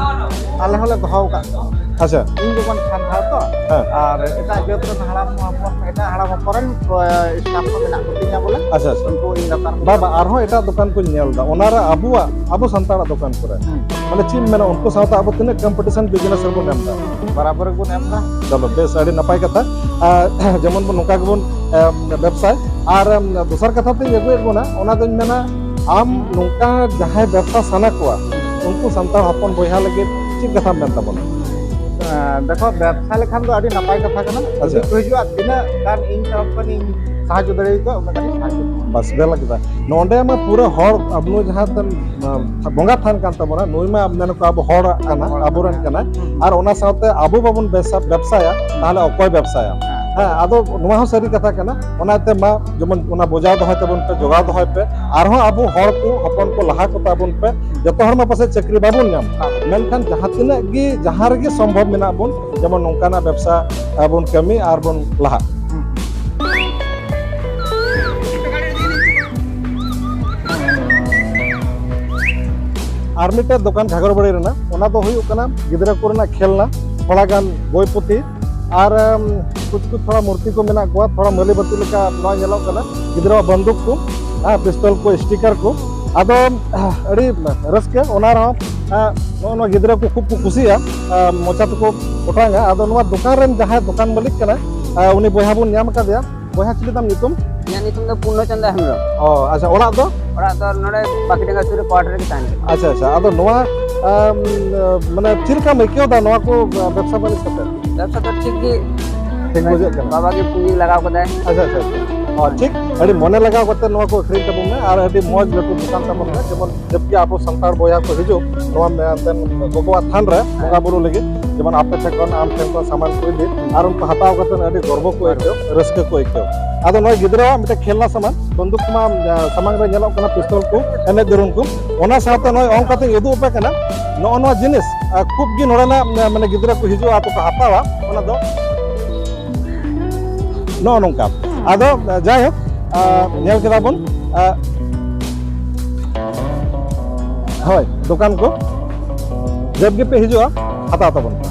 ᱟᱞᱮ ᱦᱚᱸᱞᱮ ᱫᱚᱦᱚ ᱟᱠᱟᱫ ᱠᱚᱣᱟ᱾ ᱟᱪᱪᱷᱟ᱾ ᱤᱧ ᱡᱮᱢᱚᱱ ᱥᱟᱱᱛᱟᱲ ᱛᱚ, ᱦᱮᱸ᱾ ᱟᱨ ᱮᱴᱟᱜ ᱡᱟᱹᱛ ᱨᱮᱱ ᱦᱟᱲᱟᱢ ᱦᱚᱯᱚᱱ, ᱮᱴᱟᱜ ᱦᱟᱲᱟᱢ ᱦᱚᱯᱚᱱ ᱨᱮᱱ, ᱮ, ᱥᱴᱟᱯ ᱠᱚ ᱢᱮᱱᱟᱜ ᱠᱚᱛᱤᱧᱟ ᱵᱚᱞᱮ᱾ ᱟᱪᱪᱷᱟ, ᱟᱪᱪᱷᱟ᱾ ᱩᱱᱠᱩ ᱤᱧ ᱞᱟᱛᱟᱨ ᱠᱚ᱾ ᱵᱟ, ᱵᱟ, ᱟᱨᱦᱚᱸ ᱮᱴᱟᱜ ᱫᱚᱠᱟᱱ ᱠᱚᱧ ᱧᱮᱞ ᱫᱟ, ᱚᱱᱟᱨᱮ ᱟᱵᱚᱣᱟᱜ, ᱟᱵᱚ ᱥᱟᱱᱛᱟᱲᱟᱜ ᱫᱚᱠᱟᱱ ᱠᱚᱨᱮ᱾ ᱦᱩᱸ᱾ ᱢᱟᱱᱮ ᱪᱮᱫ ᱮᱢ ᱢᱮᱱᱟ, ᱩᱱᱠᱩ ᱥᱟᱶᱛᱮ ᱟᱵᱚ ᱛᱤᱱᱟᱹᱜ ᱠᱚᱢᱯᱤᱴᱤᱥᱚᱱ ᱵᱤᱡᱽᱱᱮᱥ ᱨᱮᱵᱚᱱ ᱮᱢ ᱫᱟ? ᱵᱟᱨᱟᱵᱚᱨ ᱜᱮᱵᱚᱱ ᱮᱢ ᱫᱟ᱾ ᱪᱚᱞᱚ, ᱵᱮᱥ, ᱟᱹᱰᱤ ᱱᱟᱯᱟᱭ ᱠᱟᱛᱷᱟ᱾ ᱟᱨ ᱡᱮᱢᱚᱱ ᱵᱚᱱ ᱱᱚᱝᱠᱟ ᱜᱮᱵᱚᱱ, ᱮ, ᱵᱮᱵᱽᱥᱟᱭ᱾ ᱟᱨ, ᱮᱢ, ᱫᱚᱥᱟᱨ ᱠᱟᱛᱷᱟ ᱛᱤᱧ ᱟᱹᱜᱩᱭᱮᱫ ᱵᱚᱱᱟ, ᱚᱱᱟ ᱫᱚᱧ ᱢᱮᱱᱟ, ᱟᱢ ᱱᱚᱝᱠᱟ ᱡᱟᱦᱟᱸᱭ ᱵᱮᱵᱽᱥᱟ ᱥᱟᱱᱟ ᱠᱚᱣᱟ, ᱩᱱᱠᱩ ᱥᱟᱱᱛᱟᱲ ᱦᱚᱯᱚᱱ ᱵᱚᱭᱦᱟ ᱞᱟᱹᱜᱤᱫ ᱪᱮᱫ ᱠᱟᱛᱷᱟᱢ ᱢᱮᱱ ᱛᱟᱵᱚᱱᱟ? ᱮᱸ, ᱫᱮᱠᱷᱚ, ᱵᱮᱵᱽᱥᱟ ᱞᱮᱠᱷᱟᱱ ᱫᱚ ᱟᱹᱰᱤ ᱱᱟᱯᱟᱭ ᱠᱟᱛᱷᱟ ᱠᱟᱱᱟ᱾ ᱟᱪᱪᱷᱟ᱾ ᱡᱩᱫᱤ ᱠᱚ ᱦᱤᱡᱩᱜᱼᱟ, ᱛᱤᱱᱟᱹᱜ ᱜᱟᱱ ᱤᱧ ᱛᱚᱨᱚᱯ ᱠᱷᱚᱱᱤᱧ ᱥᱟᱦᱟᱡᱽᱡᱚ ᱫᱟᱲᱮᱭᱟᱠᱚᱣᱟ, ᱩᱱᱟᱹᱜ ᱜᱟᱱᱤᱧ ᱥᱟᱦᱟᱡᱽᱡᱚ ᱠᱚᱣᱟ᱾ ᱵᱟᱥ, ᱵᱮᱞᱟ ᱠᱮᱫᱟ᱾ ᱱᱚᱰᱮ ᱢᱟ ᱯᱩᱨᱟᱹ ᱦᱚᱲ, ᱟᱵᱚ ᱡᱟᱦᱟᱸ ᱛᱮ, ᱟᱸ, ᱵᱚᱸᱜᱟ ᱛᱷᱟᱱ ᱠᱟᱱ ᱛᱟᱵᱚᱱᱟ, ᱱᱩᱭ ᱢᱟ ᱢᱮᱱ ᱠᱚ ᱟᱵᱚ ᱦᱚᱲᱟᱜ ᱠᱟᱱᱟ, ᱦᱚᱲ ᱟᱵᱚᱨᱮᱱ ᱠᱟᱱᱟ᱾ ᱠᱟᱱᱟ᱾ ᱦᱩᱸ᱾ ᱟᱨ ᱚᱱᱟ ᱥᱟᱶᱛᱮ ᱟᱵᱚ ᱵᱟᱵᱚᱱ ᱵᱮᱵᱽᱥᱟ, ᱵᱮᱵᱽᱥᱟᱭᱟ, ᱛᱟᱦᱚᱞᱮ ᱚᱠᱚᱭ ᱵᱮᱵᱽᱥᱟᱭᱟ? ᱦᱮᱸ᱾ ᱦᱮᱸ, ᱟᱫᱚ ᱱᱚᱣᱟ ᱦᱚᱸ ᱥᱟᱹᱨᱤ ᱠᱟᱛᱷᱟ ᱠᱟᱱᱟ᱾ ᱚᱱᱟᱛᱮ ᱢᱟ ᱡᱮᱢᱚᱱ ᱚᱱᱟ ᱵᱚᱡᱟᱭ ᱫᱚᱦᱚᱭ ᱛᱟᱵᱚᱱ ᱯᱮ, ᱡᱚᱜᱟᱣ ᱫᱚᱦᱚᱭ ᱯᱮ, ᱟᱨᱦᱚᱸ ᱟᱵᱚ ᱦᱚᱲ ᱠᱚ, ᱦᱚᱯᱚᱱ ᱠᱚ ᱞᱟᱦᱟ ᱠᱚ ᱛᱟᱵᱚᱱ ᱯᱮ᱾ ᱡᱚᱛᱚ ᱦᱚᱲ ᱢᱟ ᱯᱟᱥᱮᱡ ᱪᱟᱹᱠᱨᱤ ᱵᱟᱵᱚᱱ ᱧᱟᱢ, ᱢᱮᱱᱠᱷᱟᱱ ᱡᱟᱦᱟᱸ ᱛᱤᱱᱟᱹᱜ ᱜᱮ, ᱡᱟᱦᱟᱸ ᱨᱮᱜᱮ ᱥᱚᱢᱵᱷᱚᱵ ᱢᱮᱱᱟᱜ ᱵᱚᱱ, ᱡᱮᱢᱚᱱ ᱱᱚᱝᱠᱟᱱᱟᱜ ᱵᱮᱵᱽᱥᱟ, ᱟᱨ ᱵᱚᱱ ᱠᱟᱹᱢᱤ ᱟᱨ ᱵᱚᱱ ᱞᱟᱦᱟᱜ᱾ ᱟᱨ ᱢᱤᱫᱴᱮᱡ ᱫᱚᱠᱟᱱ ᱜᱷᱟᱜᱚᱨ ᱵᱟᱲᱤ ᱨᱮᱱᱟᱜ, ᱚᱱᱟ ᱫᱚ ᱦᱩᱭᱩᱜ ᱠᱟᱱᱟ ᱜᱤᱫᱽᱨᱟᱹ ᱠᱚᱨᱮᱱᱟᱜ ᱠᱷᱮᱞᱱᱟ, ᱛᱷᱚᱲᱟ ᱜᱟᱱ ᱵᱳᱭ ᱯᱩᱛᱷᱤ, ᱟᱨ, ᱮᱢ, ᱠᱩᱪ ᱠᱩᱪ ᱛᱷᱚᱲᱟ ᱢᱩᱨᱛᱤ ᱠᱚ ᱢᱮᱱᱟᱜ ᱠᱚᱣᱟ, ᱛᱷᱚᱲᱟ ᱢᱟᱹᱞᱤ ᱵᱟᱹᱛᱤ ᱞᱮᱠᱟ ᱱᱚᱣᱟ ᱧᱮᱞᱚᱜ ᱠᱟᱱᱟ, ᱜᱤᱫᱽᱨᱟᱹᱣᱟᱜ ᱵᱟᱱᱫᱩᱠ ᱠᱚ, ᱦᱮᱸ, ᱯᱤᱥᱛᱚᱞ ᱠᱚ, ᱥᱴᱤᱠᱟᱨ ᱠᱚ᱾ ᱟᱫᱚ ᱟᱹᱰᱤ ᱨᱟᱹᱥᱠᱟᱹ, ᱚᱱᱟ ᱨᱮᱦᱚᱸ, ᱮᱸ, ᱱᱚᱜᱼᱚ ᱱᱚᱣᱟ ᱜᱤᱫᱽᱨᱟᱹ ᱠᱚ ᱠᱷᱩᱵ ᱠᱚ ᱠᱩᱥᱤᱭᱟᱜᱼᱟ, ᱮᱸ, ᱢᱚᱪᱟ ᱛᱮᱠᱚ ᱚᱴᱟᱝᱟ᱾ ᱟᱫᱚ ᱱᱚᱣᱟ ᱫᱚᱠᱟᱱ ᱨᱮᱱ ᱡᱟᱦᱟᱸᱭ ᱫᱚᱠᱟᱱ ᱢᱟᱹᱞᱤᱠ ᱠᱟᱱᱟᱭ, ᱮᱸ, ᱩᱱᱤ ᱵᱚᱭᱦᱟ ᱵᱚᱱ ᱧᱟᱢ ᱟᱠᱟᱫᱮᱭᱟ᱾ ᱵᱚᱭᱦᱟ, ᱪᱤᱞᱤ ᱛᱟᱢ ᱧᱩᱛᱩᱢ? ᱤᱧᱟᱹᱜ ᱧᱩᱛᱩᱢ ᱫᱚ ᱯᱩᱨᱱᱚ ᱪᱚᱸᱫᱟ ᱦᱮᱢᱵᱨᱚᱢ᱾ ᱚ, ᱟᱪᱪᱷᱟ, ᱚᱲᱟᱜ ᱫᱚ? ᱚᱲᱟᱜ ᱫᱚ ᱱᱚᱰᱮ ᱯᱟᱠᱷᱤᱰᱟᱸᱜᱟ ᱥᱩᱨ ᱨᱮ quarter ᱨᱮᱜᱮ ᱛᱟᱦᱮᱱ ᱠᱟᱱᱟ᱾ ᱟᱪᱪᱷᱟ, ᱟᱪᱪᱷᱟ, ᱟᱫᱚ ᱱᱚᱣᱟ, ᱟᱢ, ᱢᱟᱱᱮ, ᱪᱮᱫ ᱞᱮᱠᱟᱢ ᱟᱹᱭᱠᱟᱹᱣ ᱮᱫᱟ ᱱᱚᱣᱟ ᱠᱚ ᱵᱮᱵᱽᱥᱟ ᱵᱟᱹᱱᱤᱡᱽ ᱠᱟᱛᱮ? ᱵᱮᱵᱽᱥᱟ ᱫᱚ ᱴᱷᱤᱠ ᱜᱮ᱾ ᱴᱷᱤᱠ ᱵᱩᱡᱷᱟᱹᱜ ᱠᱟᱱᱟ᱾ ᱵᱟᱵᱟ ᱜᱮ ᱯᱩᱸᱡᱤ ᱞᱟᱜᱟᱣ ᱠᱟᱫᱟᱭ᱾ ᱟᱪᱪᱷᱟ, ᱟᱪᱪᱷᱟ, ᱟᱪᱪᱷᱟ᱾ ᱚ, ᱴᱷᱤᱠ, ᱟᱹᱰᱤ ᱢᱚᱱᱮ ᱞᱟᱜᱟᱣ ᱠᱟᱛᱮ ᱱᱚᱣᱟ ᱠᱚ ᱟᱹᱠᱷᱨᱤᱧ ᱛᱟᱵᱚᱱ ᱢᱮ, ᱟᱨ ᱟᱹᱰᱤ ᱢᱚᱡᱽ ᱞᱟᱹᱴᱩ ᱫᱚᱠᱟᱱ ᱛᱟᱵᱚᱱ ᱢᱮ, ᱡᱮᱢᱚᱱ ᱡᱚᱵᱠᱤ ᱟᱵᱚ ᱥᱟᱱᱛᱟᱲ ᱵᱚᱭᱦᱟ ᱠᱚ ᱦᱤᱡᱩᱜ ᱱᱚᱣᱟ ᱢᱮᱱᱛᱮ ᱜᱚᱜᱚᱣᱟᱜ ᱛᱷᱟᱱ ᱨᱮ ᱵᱚᱸᱜᱟ ᱵᱩᱨᱩ ᱞᱟᱹᱜᱤᱫ, ᱡᱮᱢᱚᱱ ᱟᱯᱮ ᱴᱷᱮᱱ ᱠᱷᱚᱱ, ᱟᱢ ᱴᱷᱮᱱ ᱠᱷᱚᱱ ᱥᱟᱢᱟᱱ ᱠᱚ ᱤᱫᱤ, ᱟᱨ ᱩᱱᱠᱩ ᱦᱟᱛᱟᱣ ᱠᱟᱛᱮ ᱟᱹᱰᱤ ᱜᱚᱨᱵᱚ ᱠᱚ ᱟᱹᱭᱠᱟᱹᱣ, ᱨᱟᱹᱥᱠᱟᱹ ᱠᱚ ᱟᱹᱭᱠᱟᱹᱣ᱾ ᱟᱫᱚ ᱱᱚᱜᱼᱚᱭ ᱜᱤᱫᱽᱨᱟᱹᱣᱟᱜ ᱢᱤᱫᱴᱮᱱ ᱠᱷᱮᱞᱱᱟ ᱥᱟᱢᱟᱱ, ᱵᱚᱱᱫᱩᱠ ᱠᱚᱢᱟ, ᱟ, ᱥᱟᱢᱟᱝ ᱨᱮ ᱧᱮᱞᱚᱜ ᱠᱟᱱᱟ, ᱯᱤᱥᱛᱚᱞ ᱠᱚ, ᱮᱱᱮᱡ ᱫᱩᱨᱩᱢ ᱠᱚ, ᱚᱱᱟ ᱥᱟᱶᱛᱮ ᱱᱚᱜᱼᱚᱭ ᱚᱱᱠᱟᱛᱮᱧ ᱩᱫᱩᱜ ᱟᱯᱮ ᱠᱟᱱᱟ᱾ ᱱᱚᱜᱼᱚ ᱱᱚᱣᱟ ᱡᱤᱱᱤᱥ, ᱟ, ᱠᱷᱩᱵ ᱜᱮ ᱱᱚᱰᱮᱱᱟᱜ, ᱟ, ᱢᱟᱱᱮ ᱜᱤᱫᱽᱨᱟᱹ ᱠᱚ ᱦᱤᱡᱩᱜᱼᱟ, ᱟᱠᱚ ᱠᱚ ᱦᱟᱛᱟᱣᱟ, ᱚᱱᱟ ᱫᱚ ᱱᱚᱜᱼᱚ ᱱᱚᱝᱠᱟ᱾ ᱟᱫᱚ, ᱟ, ᱡᱟᱭᱦᱳᱠ, ᱟ, ᱧᱮᱞ ᱠᱮᱫᱟ ᱵᱚᱱ, ᱟ, ᱦᱳᱭ, ᱫᱚᱠᱟᱱ ᱠᱚ ᱡᱚᱵ ᱜᱮᱯᱮ ᱦᱤᱡᱩᱜᱼᱟ, ᱦᱟᱛᱟᱣ ᱛᱟᱵᱚᱱ ᱯᱮ᱾